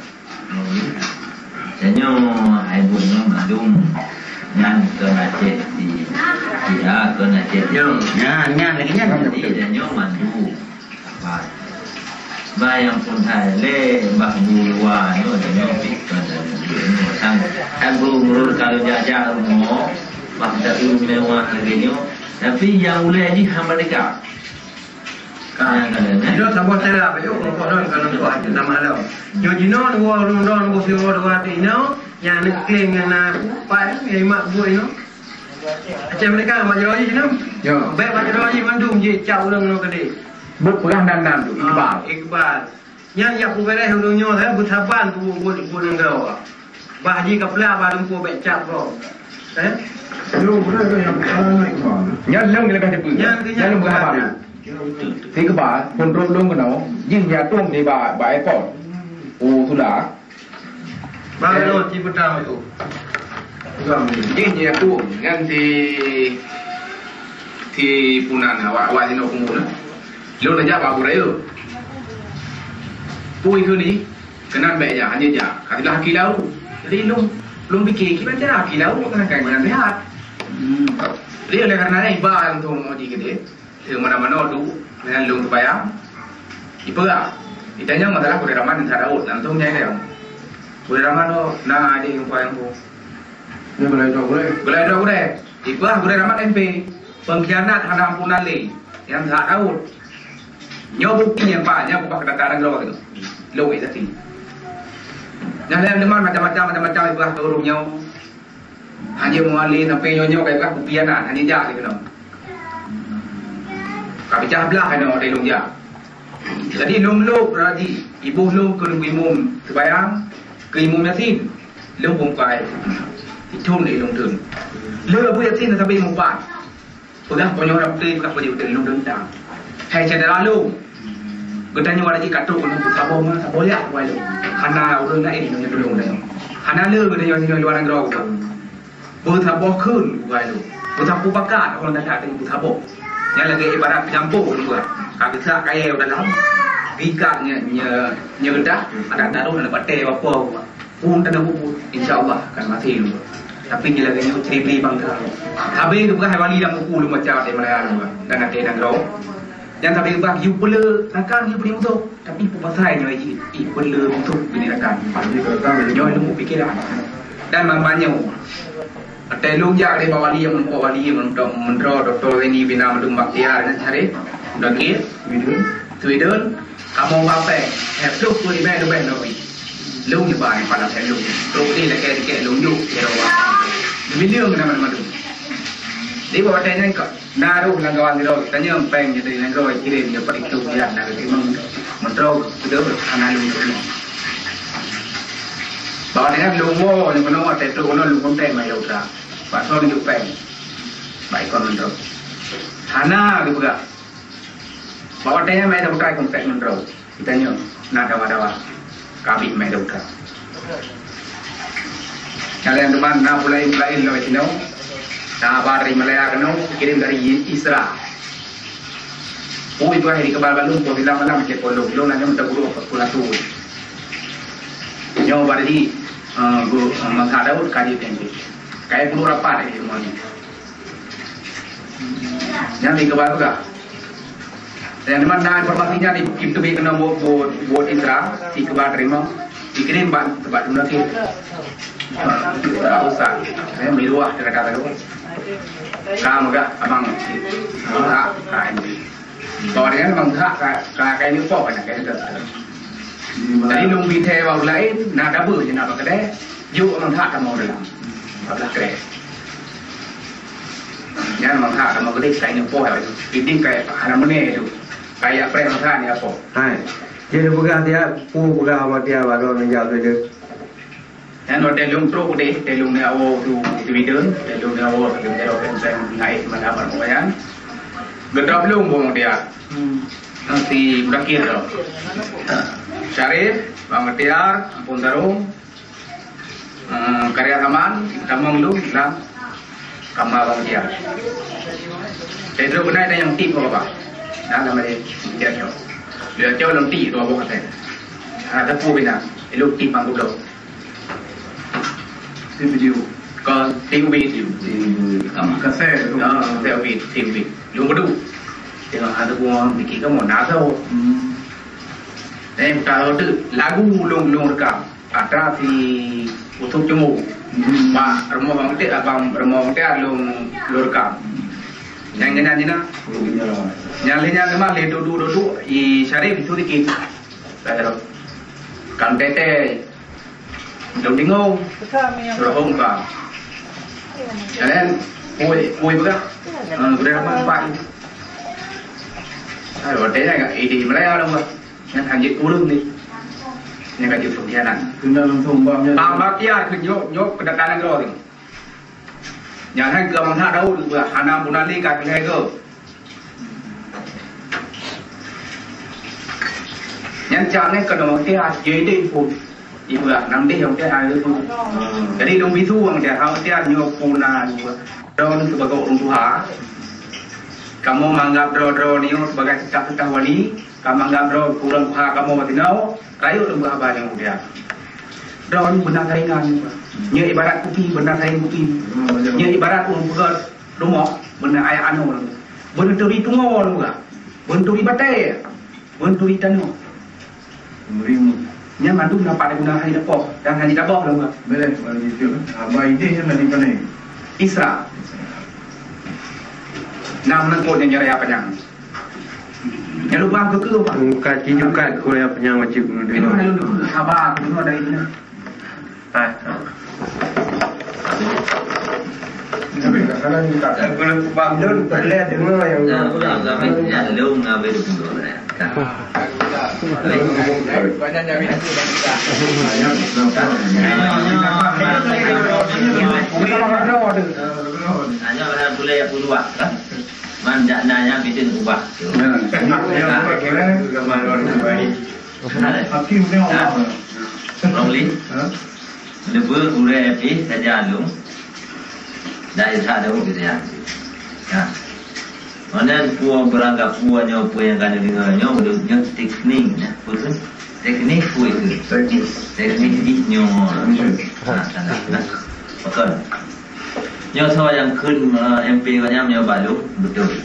Tanyoe hai buet nyoe mandum nyan keu Aceh di, di ha keu Aceh di. Nyan, nyan lagi nyan. Jadi tanyoe mandum. Bah nyang pun hai lé bah bu luwa nyoe, nyoe pih kon nyoe. Sang, sang guru-guru kalau jak-jak rumoh, bah tak mewah lagèe nyoe. Tapi nyang ulèe jih hana deka. Ka. Nyang ka lheueh, eh? Jinoe saboh cara, bacut, keu lôn, keu lôn tuan, nama lôn. Nyoe jinoe dua ureueng droe, nunggu siwoe dua tinoe, nyang neukleng nyang na, pai, nyang imak buet nyoe. Aceh Merdeka, Mak Jero jih nyoe. Yo. Bèk Mak Jero jih mandum jih cap ureueng nyoe keudeh. Buet peugah nan-nan tu, Iqbal. Ah, Iqbal. Nyan jak peubeuréh ureueng nyoe, eh, beusaban keu buet-buet nanggroe. Bah jih ka peula, bah lumpoe bèk cap gob. Eh? Nyoe beuna nyang peugah Iqbal. Nyan lôn leubeh teupeue. Nyan keuh nyan lôn peugah nyan. Iqbal, peuntreuk lôn keunoe, jih nyang tueng di ba, ba airport. Oh, sudah. Baru ci peutang tu. Jih nyang tueng, nyan si, si punan awak, awak jinoe peunguna. Lôn neujak bak gurèe. Pui keu ni, keunan bèk jak, hana jak. Ka teulah aki lau. Jadi lôn, lôn pike, kiban cara aki lau, keunan kai meunan sihat. Hmm. Jadi oleh karena iba lôn tueng mau di gede, di mana-mana tu, dengan lôn terbayang. Ipeugah. Itanyong masalah gurèe Raman dan Daud, langsung nyai dia. Gurèe Raman tu, na adik yang paling tu. Ni gulai dua gulai. Gulai dua gulai. Ipeugah gurèe Raman M P. Pengkhianat hana ampunan lé. Nyang that Daud. Nyoe bukti nyang ba, nyoe bukti keudata nanggroe tu. Lôn saksi. Nyang laén teuma macam-macam, macam-macam ipeugah keu ureueng nyoe. Hana meuwali sampai nyoe-nyoe ka ipeugah pengkhianat, hana jak lé keunoe. Ka pecah blah keunoe dari lôn jak. Jadi lôn lôk tadi, iboh lôn keu lôn imum sembahyang, keu imum Yasin. Lôn bungkai. Ithon lé lôn thon. Lé Abu Yasin sampai imum pat. Peugah, "Meunyoe rab teuh," peugah, "peue jeuet lôn dendam. Hai syedara lôn, geutanyoe ada jih ka trok keunoe beusaboh meusaboh yak, wai lôn. Hana ureueng laén nyang tulông geutanyoe. Hana le geutanyoe singoh luwa nanggroe, peugah. Beusaboh kheun, wai lôn. Beusaboh pakat, ureueng that-that beusaboh. Nyan lagèe ibarat peucampur, peugah. Ka geusak kayèe u dalam, geuikat nye, nye, nye geudah, adak taroh lam batèe bapeu, peugah." Phôn teuh na buku, insya Allah akan maté lôn. Tapi nyoe lagèe nyoe ciri-ciri bangsa. Habéh geupeugah wali lam buku lôn baca watèe Malaya lôn, dan watèe nanggroe. Nyan sabé geupeugah yue peuleu rakan yue peuleu musoh. Tapi peue pasai nyoe jih, ih peuleu musoh bini rakan. Nyoe ilmu pikiran. Dan mamba nyoe. Watèe lôn jak lé bak wali nyang meurumpok wali nyang meurumpok meuntroe Doktor Zaini bin Abdul Bakhtiar nyan cari. Doktor Sweden. Sweden. Kamoe ba péng, eh, ploh peuet ribèe leubeh lom. Lôn nyoe ba nyan palan péng lôn. Trok di lakèe-lakèe lôn jok, keu roh. Di Beliong na mandum-mandum. Di bawah watèe nyan ka na roh lam kawan sidroe, tanyong péng nyoe dari nanggroe kirém nyoe paling tu ya, na keutimang. Meuntroe, sudah, hana lôn teurimong. Bak watèe nyan lôn woe, lôn keunoe, watèe trok keunoe, lôn kontèk bak Yautra. Bak soe lôn jok péng. Bak ikon meuntroe. Hana geupeugah. Bak watèe nyan meu'èn sabotai keu péng meuntroe. Geutanyoe na dawa-dawa. Ka abéh meu'èn sabotai. Kalian teuma na pulain-pulain lom sinoe. Na haba dari Malaya keunoe, kirém dari Israel. Oh, itu hari kebal balum, kau bilang malam cek pondok. Lôn nanya minta guru apa pula tu. Nyoe bari, eh, guru, eh, Mangsa Daud ka di P M P. Kayak guru rapat di rumah ni. Nyan di keuba peugah. Nyang teuma na informasi nyan di, di teubiet keunoe buet, buet, buet Isra, di keuba teurimong, dikirim bak, bak Teumeulakèe. Bak Ustaz. Eh, Miluah teuka-teuka tu. Ka meugah abang. Ha, ha, ini. Bahwa dengan memang hak ka, ka, ka ini poh banyak kali tu. Jadi lôn bi thèe bak laén, na dabeue je na bak keudè, jok memang hak kamoe dalam. Bak belah keudè. Nyan memang hak kamoe keudè, ka ini poh ya. Ini kayak hana meneh tu. Kayak preh masa ni apa? Hai. Jadi peugah dia, pu peugah sama dia baru menjawab dia. Nyan watèe lôn trok udeh, watèe lôn neuwoe u Sweden, watèe lôn neuwoe sabe jaroe keunseng naik meunan ban meunan. Geudrob lôn bông dia. Hmm. Si Mudakir tu. Syarif, Bang Tiar, Ampun Tarung, eh, Karya Saman, tamong lu lam kama Bang Tiar. Saya tu benar ada yang tip apa? Nah, nama dia Tiar tu. Dia tu dalam tip tu apa kata? Ada pun bina. Elok tip Bang Gublo. Di video. Ka T U B tu. Di kamar. Kaset tu. Ah, T U B, T U B. Lôn beudôh. Tengok hana buang dikit kamoe na tho. Hmm. Eh, kalau tu lagu lôn, lôn rekam. Atra si Utup Cembu. Hmm. Mak rumoh bang tek, abang rumoh bang tek lôn, lôn rekam. Nyang kena ni na. Oh, iya. Nyang lé nyan memang lé duduk-duduk, i Syarif itu dikit. Kan tete. Dong tingong. Rohong ka. Kalian, oi, oi, beuka. Ah, beuka apa, Pak? Ah, watèe nyan ka, eh, di Malaya dong, Pak. Nyan hanjeuet kureueng ni. Nyan ka jeuet pengkhianat. Kena langsung, Pak, nyan. Pak Bakhtiar keu nyok, nyok kedatangan droe ni. Nyan hai keu Bang Daud, hana pun ali ka keuhai ke. Nyan cak nyan keunoe tiah, jadi pun. Ibu lah, nam deh orang tiah hari tu. Jadi lôn bisu orang tiah, orang tiah nyoe pun na ibu. Droe ni sebagai orang tuha. Kamoe menganggap droe-droe ni sebagai sesat-sesat wali. Kamoe menganggap droe kurang tuha kamoe batinoe. Rayeuk lôn beuhaba nyang mulia. Droe beuna saingan. Nyoe ibarat kupi beuna saing kupi. Nyoe ibarat ureueng peugöt rumoh beuna ayah anoe. Beuna turi tungoe lôn beuh. Beuna turi batèe. Beuna turi tanoh. Nyan mandum na pat guna hai leupah dan hai taboh lôn beuh. Boleh, boleh jujur. Haba idéh nyan dari mana? Isra. Nah, meunangkot nyang nyaraya panyang. Jangan lupa ke ke, Pak. Muka cijukat kuliah penyang wajib. Itu lalu haba, itu dari mana? Ah. Tapi kadang kita. Aku nak kubah dulu, tak boleh dengar yang. Nah, udah, udah, habis. Ya, lu ngambil dulu, ya. Banyak nyari tu dah kita. Hanya orang boleh yang keluar, kan? Man jak na nyan bitin ubah. Ya, enak ya, boleh. Gambar luar biasa. Hati punya orang. Ramli. Ha? Leubeh gurèe pih saja lôn. Dari sa dawuek gitu ya. Ya. Mana puang berangkat puang nyoe, puang yang kana dengar nyoe, nyoe teknik ya. Betul? Teknik pun itu. Teknik. Teknik di nyoe. Betul. Ha, salah. Nah. Betul. Nyoe soe nyang kheun, eh, M P gobnyan nyoe balu, beutôi.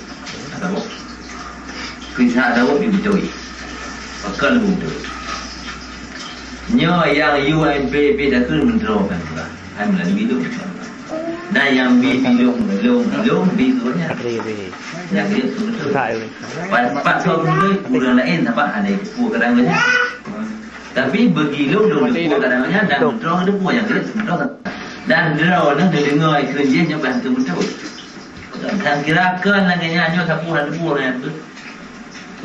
Atawa kisah Daud di beutôi. Pakon beutôi. Nyoe nyang U M P P dah kheun meudroe kan pula. Hai meulalu bilong. Dan nyang bi bilong, bilong, bilong, bi tu nya. Nyang dia tu beutôi. Pat, pat soe beutôi, ureueng laén nampak hana ipupu kadang banyak. Tapi bagi lôn, lôn teupeue kadang nyan dan droe teupeue nyang keuneuk teupeue. Dan droe nyan teudeungoe keu jih nyoe ban teupeue. Dan kira kon lagèe nyan nyoe sapeue hana teupeue nyan tu.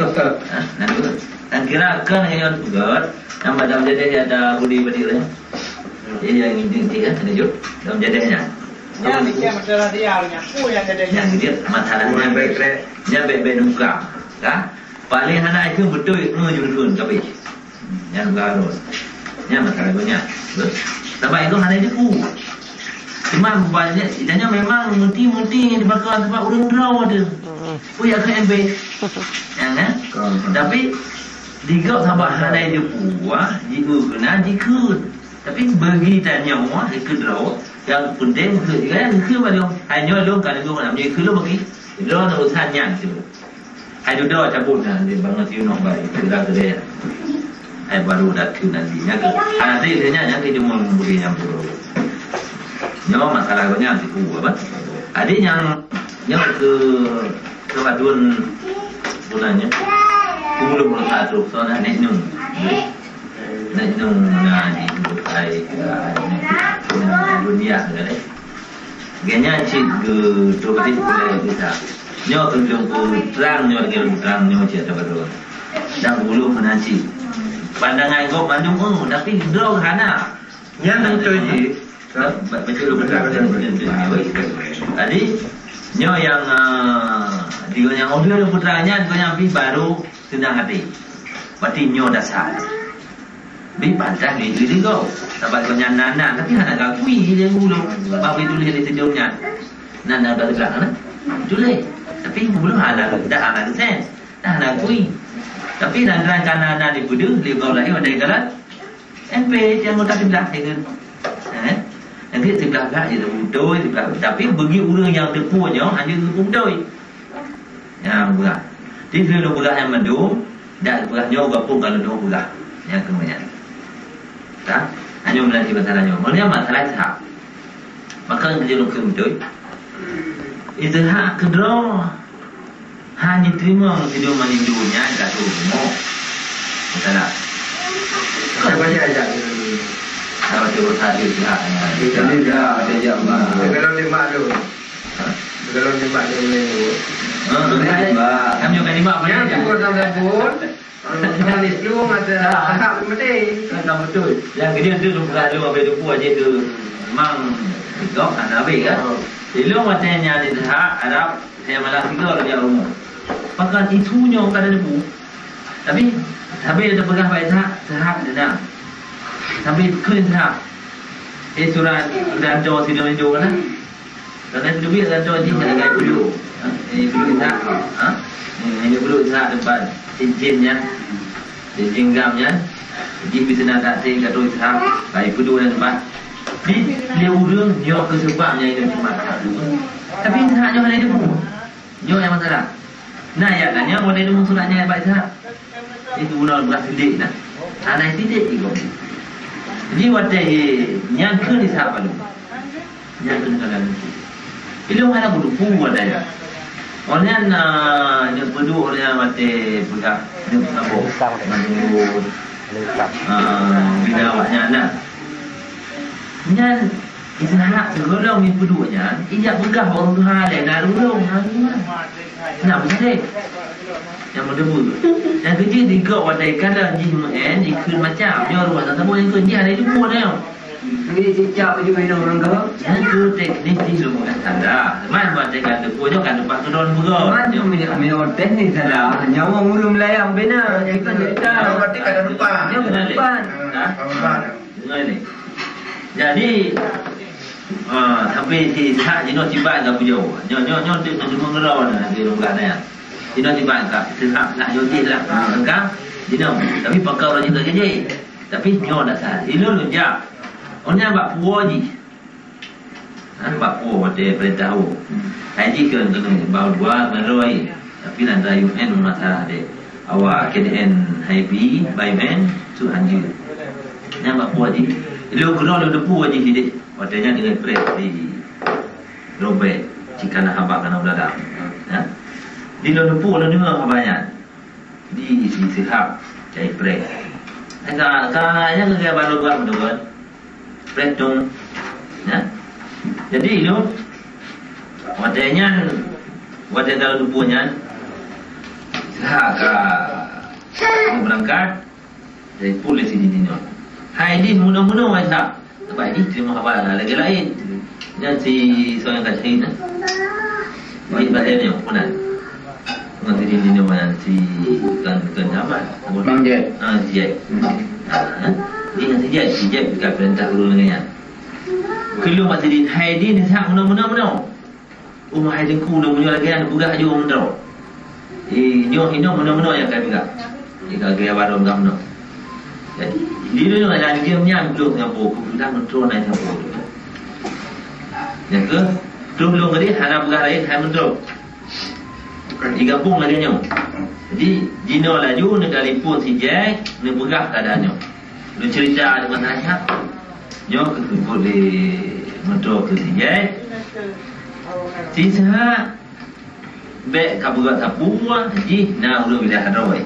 Ha, nah tu. Dan kira kon lagèe nyan teupeue. Nama dalam jadi ada budi badi lain. Jadi yang ini dia kan, ada jok. Dalam jadi nyan. Nyan ni kan masalah dia, nyan. Oh, yang jadi. Nyan dia masalah nyan. Nyan bèk-bèk muka. Kan? Paléng hana ikheun beutôi, eh, jeureuen kabeh. Nyan baru. Nyan masalah banyak. Sabab itu hana jeuku. Cuma banyak, itanya memang meuti-meuti nyang dibakar sabab ureueng droe tu. Pun ya kan embe. Ya kan? Tapi digok sabab hana jeuku, wah, jieu keunan jikheun. Tapi bagi tanyoe, wah, ikheun droe, yang penting keu, kan, keu baru. Hanya lôn kan lôn nak bagi keu lôn bagi. Droe nak urusan nyan tu. Hai dudoe cabot nyan di bangon siunoe bae, sudah gede. Hai baru datang nanti. Nyan ke, hana sih nyan, nyan ke cuma beri nyan pun. Nyoe masalah gobnyan siku apa? Adik nyang, nyang ke, ke adun bulannya. Puluh puluh satu, soalnya nek nyung. Nek nyung na di bukai, na dunia, kan, eh. Gobnyan cit geutrok di Pulo Gisa. Nyoe keu lôn peutrang, nyoe lagèe lôn peutrang nyoe cit ata baroe. Dan ulôn meunan cit. Pandangan gob mandum, oh, tapi droe hana. Nyan beutôi jih. Ba-, beutôi lôn peutrang. Jadi, nyoe nyang, ah, di nyang audio lôn peutrang nyan, gobnyan pih baru Seunang até. Berarti nyoe dasar. Bit pantas lé jih digong. Sabab gobnyan nan-nan, tapi hana gakui ilée ulôn. Bak beutuléh lé sidong nyan. Nan-nan bak seublah na. Tuléh. Tapi ulôn hana, dah hana geusen. Dah hana gakui. Tapi nan-nan ka nan-nan dipeudeuh lé gob laén watée jalan. M P nyang meukat siblah, ya kan? Eh? Nanti siblah pihak je beutôi, siblah. Tapi bagi ureuëng nyang teupeue nyoe, hanya geupeubeutôi. Nyang beurah. Di situ beurah nyang mandum, dak beurah nyoe gabung kalau dua beurah. Nyang keumudian. Dah? Hanya melalui masalah nyoe. Maksudnya masalah Ishak. Maka yang kerja lukis beutôi. Ishak keudroe. Hana jiteurimong sidroe mandum nyan ka troh rumoh. Masalah. Siapa dia ajak? Siapa dia bersahaja sihat? Dia tak ada, dia ajak, Mak. Dia kalau dia mak tu. Ha? Dia kalau dia mak dia boleh tu. Ha, ha. Kami akan lima apa Yang dia? Syukur sama pun. Kalau dia seluruh mata. Ha. Sahab pun penting. Ha, tak betul. Yang kerja tu, tu bukan lu habis tu pun aja tu. Memang, kau kan habis kan? Oh. Di lu mata yang ada hak, harap Saya malah tiga laju rumoh. Pakon isu nyoe ka ada debu. Tapi, sabe teupeugah bak Ishak, Ishak denang. Sabe kheun Ishak. Eh, surat dan jo sidang jo kana. Karena itu duit dan jo jih ada gaya dulu. Ha? Ini dulu Ishak. Ha? Ini dulu Ishak tempat cincin nyan. Cincin gam nyan. Jih bisa nak tak sih kata Ishak. Baik, kedua dan tempat. Di, dia urang nyoe ke sebab nyan itu cuma satu. Tapi Ishak nyoe ada debu. Nyoe nyang masalah. Nah, ya, tanya model ilmu surat nyan bak Ishak. Itu guna beurah sidik nah. Hana sidik juga. Jadi watée nyan kheun Ishak balu. Nyan kheun kala niki. Ilong hana kuduku watée nyan. Orang nyan, ah, nyan peuduek orang nyan watée peugah nyan peugah boh. Manjur. Ah, bila awak nyan nah. Nyan Ishak sigohlom jipeuduek nyan, ijak peugah bak ureuëng tuha lé na ulông na ulông. Na meusideh. Nyang meudeubeuet. Nyang keujeuet digok watée ka lheueh jih meu'en, jikheun macam. Nyoe ruwah tasabôh nyang kheun jih hana jipeubuet nyoe. Ni cicak baju minum ureuëng kah? Nyan keuh teknik jih lôn peugah tanda. Man watée ka teupeue nyoe ka leupah keudroe peugah. Man minum, minum teh ni salah. Nyawa ureuëng melayang bina. Kita cerita. Berarti kada lupa. Nyoe kada lupa. Ha? Kada lupa. Dengar ni. Jadi, ah, tapi si Ishak jinoe tiba ka bujau. Nyoe, nyoe, nyoe tu cuma ngeurau na di rumah na. Jinoe tiba ka, si Ishak nak nyoe jih lah. Ah, ka, jinoe. Tapi pakon orang juga jadi. Tapi nyoe dah sah. Ilong lôn jak. Orang bak puo jih. Ha, bak puo watée peurintah ho. Hai jih keu keuneuk bak dua meuroi. Tapi nan rayu N masalah deh. Awak K D N hai bi, bai men, su hanjeuet. Nyan bak puo jih. Ilong keunoe lôn teupeu jih sideh. Watée nyan deungon preh di Robert, cit kana haba kana belada. Ha? Di lôn teupeu lôn deungoe haba nyan. Di si Sihab cai preh. Ka, ka, nyang geugaya balu buat meudogon. Preh tung. Ya. Jadi, ilong, watée nyan, watée dalam tubuh nyan, Sihab ka berangkat, dari pun lé sini nyoe. Hai, di munoe-munoe, wahai Sihab. Sebab jih teurimong haba lagée laén. Nyan si soe nyang ka syahid na. Jih bak lhée nyoe, peue nan? Ngon si Dini nyoe meunan si kan, kan Jamal. Bang Jack. Ah, si Jack. Hmm. Ah, ha? Jih ngon si Jack, si Jack ka peurintah ureuëng lagée nyan. Keu lôn bak si Dini, hai Dini, Sihab munoe, munoe, munoe. Uma hai teungku nyoe meunyoe lagée nyan peugah aju meudroe. Eh, nyoe, nyoe meunyoe-meunyoe nyang ka peugah. Jika gaya baru peugah meunyoe. Jadi, di nyoe adalah diam nyan belum nyang po, kebetulan meudroe na nyang po. Nyang ke, terus belum tadi hana peugah laén hai meudroe. Digabung lagée nyoe. Jadi, jinoe laju neutelepon si Jack, neupeugah keuadaan nyoe. Neucerita deungon nasihat. Nyoe keuh teupeu lé meudroe keu si Jack. Si Ishak bék ka peugah sapeue jih na ureuëng biléh droe.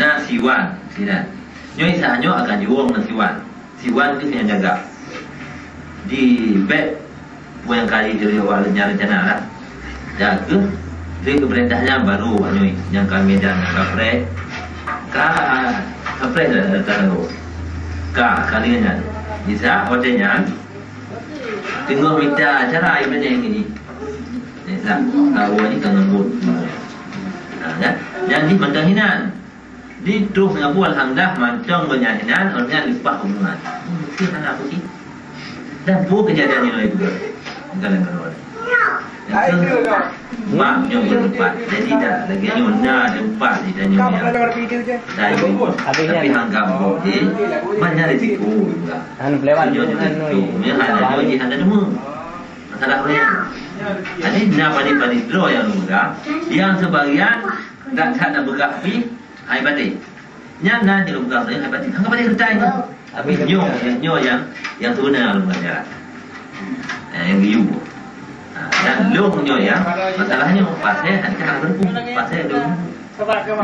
Na si Wan sinan. Nyoe Ishak nyoe akan jiwoe ngon si Wan. Si Wan keuh nyang jaga. Di bék peue nyang ka jituri awak nyang reuncana lah. Dan keuh, lé keu peurintah nyan baru awak nyoe nyang ka medan nyang ka preh. Ka, ka preh dah datang lalu. Ka, ka lheueh nyan. Di saat watée nyan, teungoh mita acara iébadat nyan. Di saat awak nyan ka ngebut. Ha, kan? Nyan jih mantong hinan. Di troh Singapura, alhamdulillah, mantong gobnyan hinan, gobnyan leupah hubungan. Mungkin hana apa sih. Dan peue keujadian nyoe itu? Dalam keluarga. Yang ke, mak nyoe berempat. Jadi dah lagi nyoe na tempat di tanyoe ya. Dah ibu. Tapi hang gampang je. Banyak risiko juga. Hana pelewat. Nyoe tu, nyoe hana, nyoe hana nemu. Masalah orang. Jadi na padi-padi droe nyang muda, yang sebagian dak that na peugah pih, hai batin. Nyan na jeuet peugah hai batin. Hai batin keutai tu. Tapi nyoe, nyoe yang, yang sebenar dalam ajaran. Eh, yang liu. Ha, dan lôn nyoe ya, masalah nyoe, pasal hana keuneuk berhubung, pasal lôn.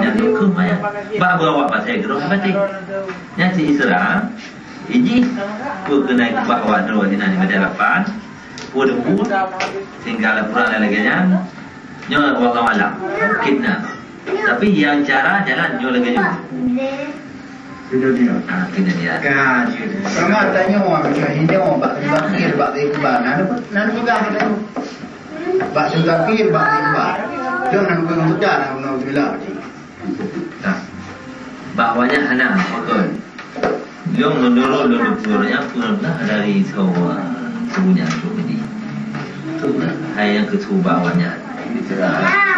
Nyan tu keuh maya. Bah beureukat pasal keudroe hai batin. Nyan si Isra, iji, peue keunan keubah awak droe sinan di Medan Lapan, peue debu, tinggal laporan lagèe nyan. Nyoe wallahu alam. Mungkin na. Tapi yang cara jalan nyoe lagèe nyoe. Kena dia. Ah, kena dia. Ka je. Sama tanyoe, macam hino, bak Zakir, bak Iqbal. Nana, nana pegang tanyoe. Bak Zakir, bak Iqbal. Dia nana pegang pegang, nana pegang. Nah, bak awaknyan hana, pakon. Lôn menurut lôn tuan yang pernah dari Sawa, punya tu tadi. Tu lah, hai yang ketua bak awaknyan. Isra.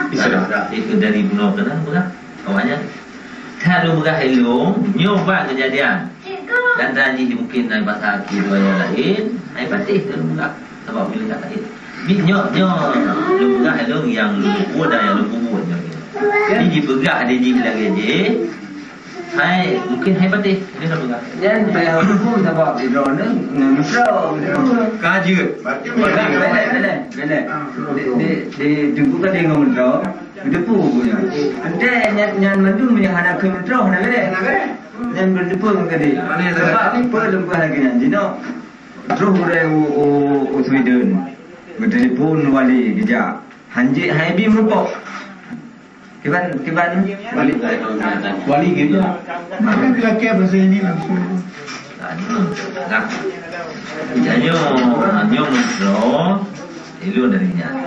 Isra. Dia ke dari Benua Kedah, bukan? Awaknyan. That lôn peugah ilôn, nyoe ban keujadian. Dan tadi mungkin na pasal aki dua yang lain, hai patéh lôn peugah. Sabab ulôn tak sakét. Di nyoe, nyoe, lôn peugah ilôn nyang lôn peubuet dan nyang lôn peubuet nyoe. Jadi jipeugah di jih lagèe jih, hai, mungkin hai patéh, dia nak peugah. Nyan payah hukum sabab di droeneuh ngon meutroe. Ka jeuet. Berarti belek, belek, belek. Di, di, di Teungku ka deungoe meutroe. Geuteupeue buku nyan. Entée nyan, nyan mandum nyang hana keu meutroh hana béreh. Hana béreh. Nyan geuteupeue ngon geude. Sabab peue leumpah lagée nyan? Jinoe troh ureuëng u, u, u Sweden. Geuteupeue wali geujak. Hanjeuet hai bi meureumpok. Kiban, kiban wali. Wali geujak. Maka geulakée bahasa ini langsung. Nah, nyoe meutroh. Ilôn dari nyan.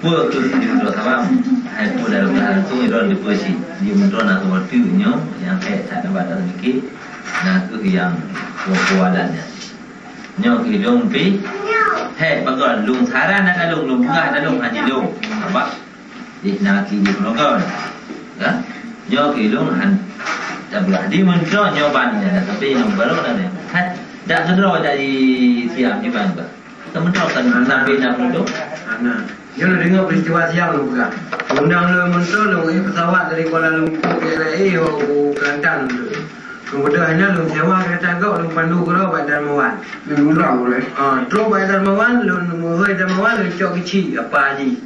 Peue keuh jeuet droe sabab hai peue dalam bahasa tu ilôn dipeue cit. Di meutroh na saboh teuk nyoe nyang hék that nibak dalam pike, na keuh nyang peue-peue adat nyan. Nyoe keuh ilôn pih hék bagoe lôn saran na ka lôn, lôn peugah na lôn hana lôn. Sabab jih na aki jih peunogon. Ya? Nyoe keuh ilôn han tapeugah di meutroh nyoe ban nyan, tapi ilôn baru na nyan. Hai, dak keudroe dari siap di ban bah. Sementara kan sampai enam puluh. Nah, nyoe lôn deungoe peristiwa siang lôn peugah. Undang lôn meuntô lôn eu pesawat dari Kuala Lumpur ke L A u Kelantan tu. Kemudian hanya lôn sewa kereta gok lôn pandu keudroe bak Darmawan. Lôn undang boleh. Ah, terus bak Darmawan lôn meuhôi Darmawan lôn cok keuchik apa ji.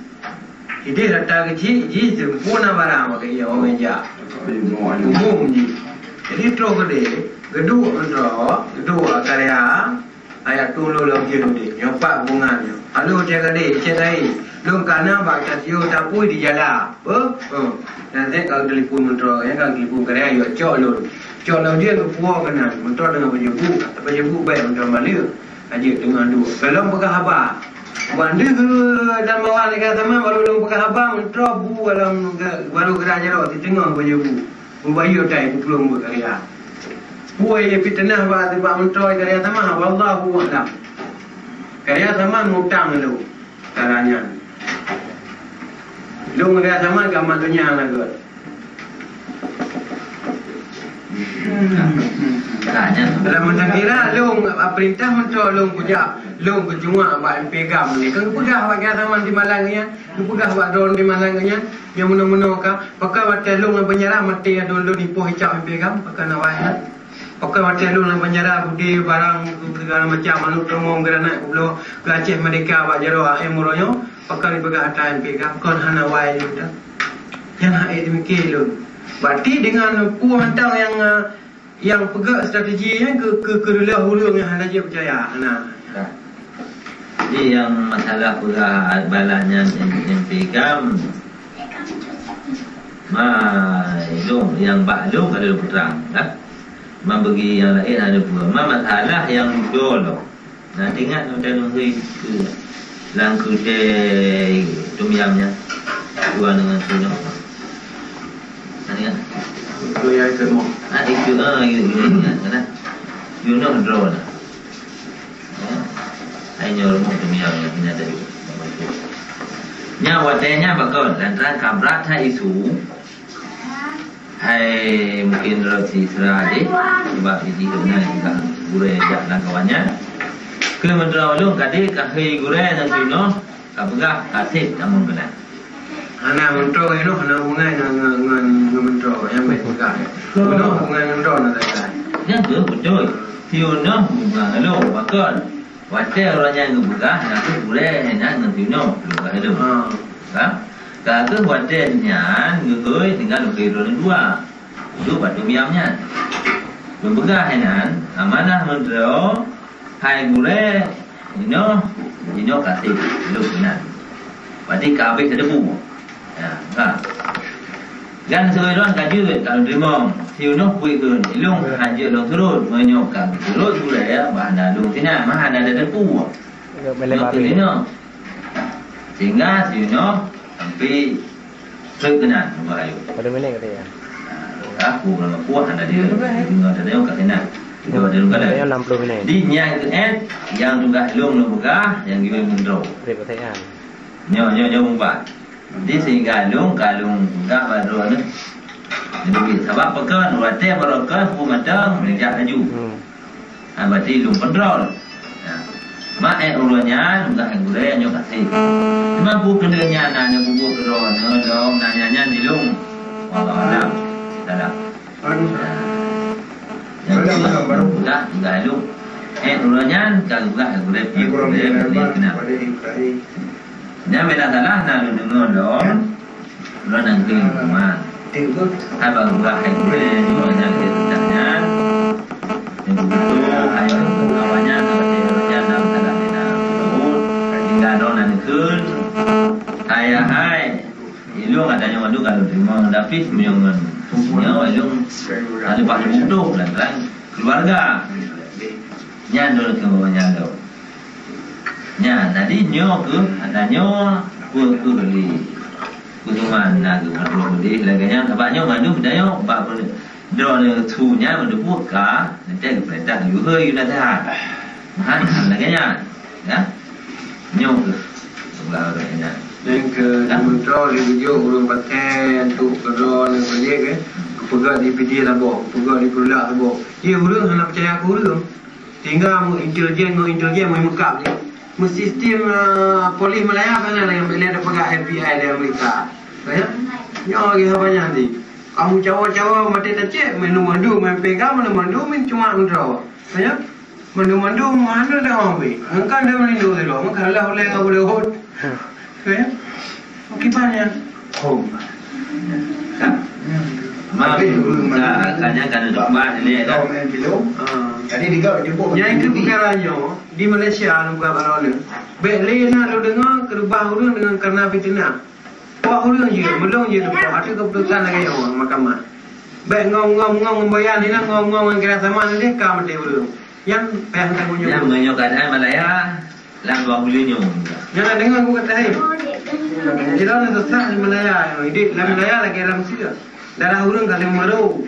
Jadi rata keuchik ji sempurna barang bak ia orang meja. Umum ji. Jadi terus gede, geduk meuntô, geduk karya. Ayat tu lôn lom jeuet udeb. Nyoe pat hubungan nyoe. Halo tiang gadeh, cit laén. Lôn kana bak stasiun tapui di jala. Beuh? Huh. Nyan ka telepon meuntro, nyan ka telepon keudroe, yue cok lôn. Cok lôn dia geupuwoe keunan. Meuntro deungon peunyeubuk. Peunyeubuk bèk meuntro maleuek. Ajeuk teungoh duek. Gohlom peugah haba. Wan deuh Darmawan lagèe sama baru lôn peugah haba, meuntro bu gohlom ge-, baru geura jaroe siteungoh peunyeubuk. Mubayeue tai peuplueng buet karya. Peue nyang fiteunah bak, bak meuntoi karya Saman, wallahu a'lam. Karya Saman mutang lôn, cara nyan. Lôn karya Saman ka mat donya lagot. Dalam masa kira lôn, ah, perintah meuntoi lôn kujak, lôn keucuak bak M P GAM ni. Kan peugah bak karya Saman di malam nyan. Geupeugah bak droeneuh di malam nyan, nyang meunoe-meunoe ka, pakon watèe lôn lam penjara maté droeneuh lôn ipoh icap M P GAM, pakon awai nyan. Pakon watèe lôn lam penjara, budé barang, segala macam, aneuk teumong, granat, geulo, geuacèh merdeka bak jaroe, A M uroe nyoe, pakon dipeugah atra M P GAM, kon hana awai lôn dah. Nyan hana demikian lôn. Berarti dengan peue mantong nyang, eh, Nyang peugah strategi nyan keu, keu, keu reuloh ureueng nyang hana jeuet peucaya, hana. Nah. Jadi nyang masalah peugah balah nyan M P GAM, ma lôn, nyang bak lôn ka lôn peutrang, kan? Ma bagi nyang laén hana peue. Ma masalah nyang dudoe lom. Nah, teuingat lôn dan lôn hui keu lam keudè tom yam nyan. Dua deungon tunoh. Keu nyang keumah. Ah, ikut, ah, ikut, ikut, ikut, ikut, ikut. Yunus droe na. Hai nyoe rumoh dunia nyang hina dari. Nya watèe nyan bakon, lantaran ka brat that isu. Hai mungkin rot si Isra jih, sebab jih beuna juga gurèe jak lam kawan nyan. Keu meudroe lôn ka deuh ka hei gurèe nyang sinoe, ka peugah ka sép tamong keunan. Hana meudroe nyoe, hana hubungan ngon, ngon, ngon, ngon meudroe nyang bèk peugah. Hana hubungan ngon droe na teuka. Nyan tu beutôi. Siunoe hubungan lôn, bakon. Watèe uroe nyan geupeugah, na kheueh gurèe nyan ngon siunoe, geupeugah lôn. Ha. Ka? Ka kheueh watèe nyan geuhôi tinggai lôn keu droeneuh dua. Duek batu biang nyan. Geupeugah nyan, amanah meudroe, hai gurèe, inoe, inoe ka sép lôn keunan. Berarti ka habéh teudebu. Ya, ka. Nyan sigoe droen ka jeuet, ka lôn teurimong. Siunoe peue kheun, ilôn hana jeuet lôn surot. Meunyoe ka surot gurèe, ya, bah hana lôn sinan, mah hana teudebu. Lôn keu sinoe. Sehingga siunoe sampai Treuk keunan, Abah Ayub. Pada minit kata ya. Nah, aku kalau puah ada dia, tinggal ada dia kat keunan. Itu ada luka dah. Dia enam puluh minit. Di nyang ke et, yang tugas lông lông peugah, yang giwei meudroe. Break kata ya. Nyoe, nyoe, nyoe umpat. Di sehingga lông, ka lông peugah bak droe ni. Jadi, sabab pekan, watèe baroe kan, ku matang, meujak laju. Hmm. Ha, berarti lôn kontrol. Ya. Mak eh uroe nyan, gah gurèe nyoe kasih. Cuma bu keuneuk nyan na nyoe bu keu droe nyoe dong, na nyan nyan di lôn. Wallahu alam. Salah. Ya. Yang kedua, dah, dah lôn. Eh, uroe nyan, ka gah gurèe pi gurèe beli kenal. Nyan beda salah na lôn deungoe lom. Lôn nangkeueng teuma. Hai bang gurah hai gurèe, lôn nyan keu teuntang nyan. Nyan beutôi, hai awak nyan, awak nyan, awak nyan, dalam salah beda. Hingga lôn nangkeueng. Hai, hai. Ilôn ada nyang adu kalau terima, tapi meunyoe ngon nyoe ilôn ada bah butuh lah kan. Keluarga. Nyan lôn keu nyan lôn. Nyan, jadi nyoe keuh, hana nyoe, peue keuh lé. Keutuman na geuh padum udeh lagèe nyan, sabab nyoe mandum tanyoe bak droeneuh su nyan meudeubu ka, nanti geupeurintah geuhôi geunasehat. Meuhan, hana lagèe nyan. Ya? Nyoe keuh. Sebelah ureueng nyan. Nyang keu, ya, deungon droe lé bujuk ureueng pakai untuk keudroe ngon proyek, eh. Geupeugah di P D A saboh, geupeugah di Peureulak saboh. Iya, ureueng hana peucaya keu ureueng. Tinggai meu intelijen, meu intelijen, meu meukab ni. Meu sistem, ah, polis Malaya sana lah nyang bèk lé tapeugah F B I di Amerika. Ya? Nyoe lagèe haba nyan di. Kamu cawa-cawa maté tacék, meuneu mandum, main pegang, meuneu mandum, main cuma meudroe. Ya? Mandum-mandum, mana dah ambil. Engkan dah melindung di luar, maka lah oleh ngau leuhot. Ya? Akibatnya, hom. Tapi, nah, kan yang kan untuk bahas ni, ya, kan? Kau main film. Ah. Jadi, dia jemput. Yang itu perkara nyo, di Malaysia, bukan baru ni. Bèk lé na lu dengar, keubah ureueng dengan karena fitnah. Poh ureueng jeuet, meulông jeuet, poh ateueh keuputusan lagèe nyoe mahkamah. Bèk ngom-ngom-ngom ngon bayan, inan ngom-ngom ngon kira sama, nanti ka maté ureueng. Nyan payah tanggung jaweueb. Nyan meunyoe keadaan Malaya, lam dua buleuen nyoe. Nyan na deungon ku kata hai. Jinoe na susah di Malaya, idéh lam Malaya lagèe lam Mesir. Darah ureueng ka lheueh meurô.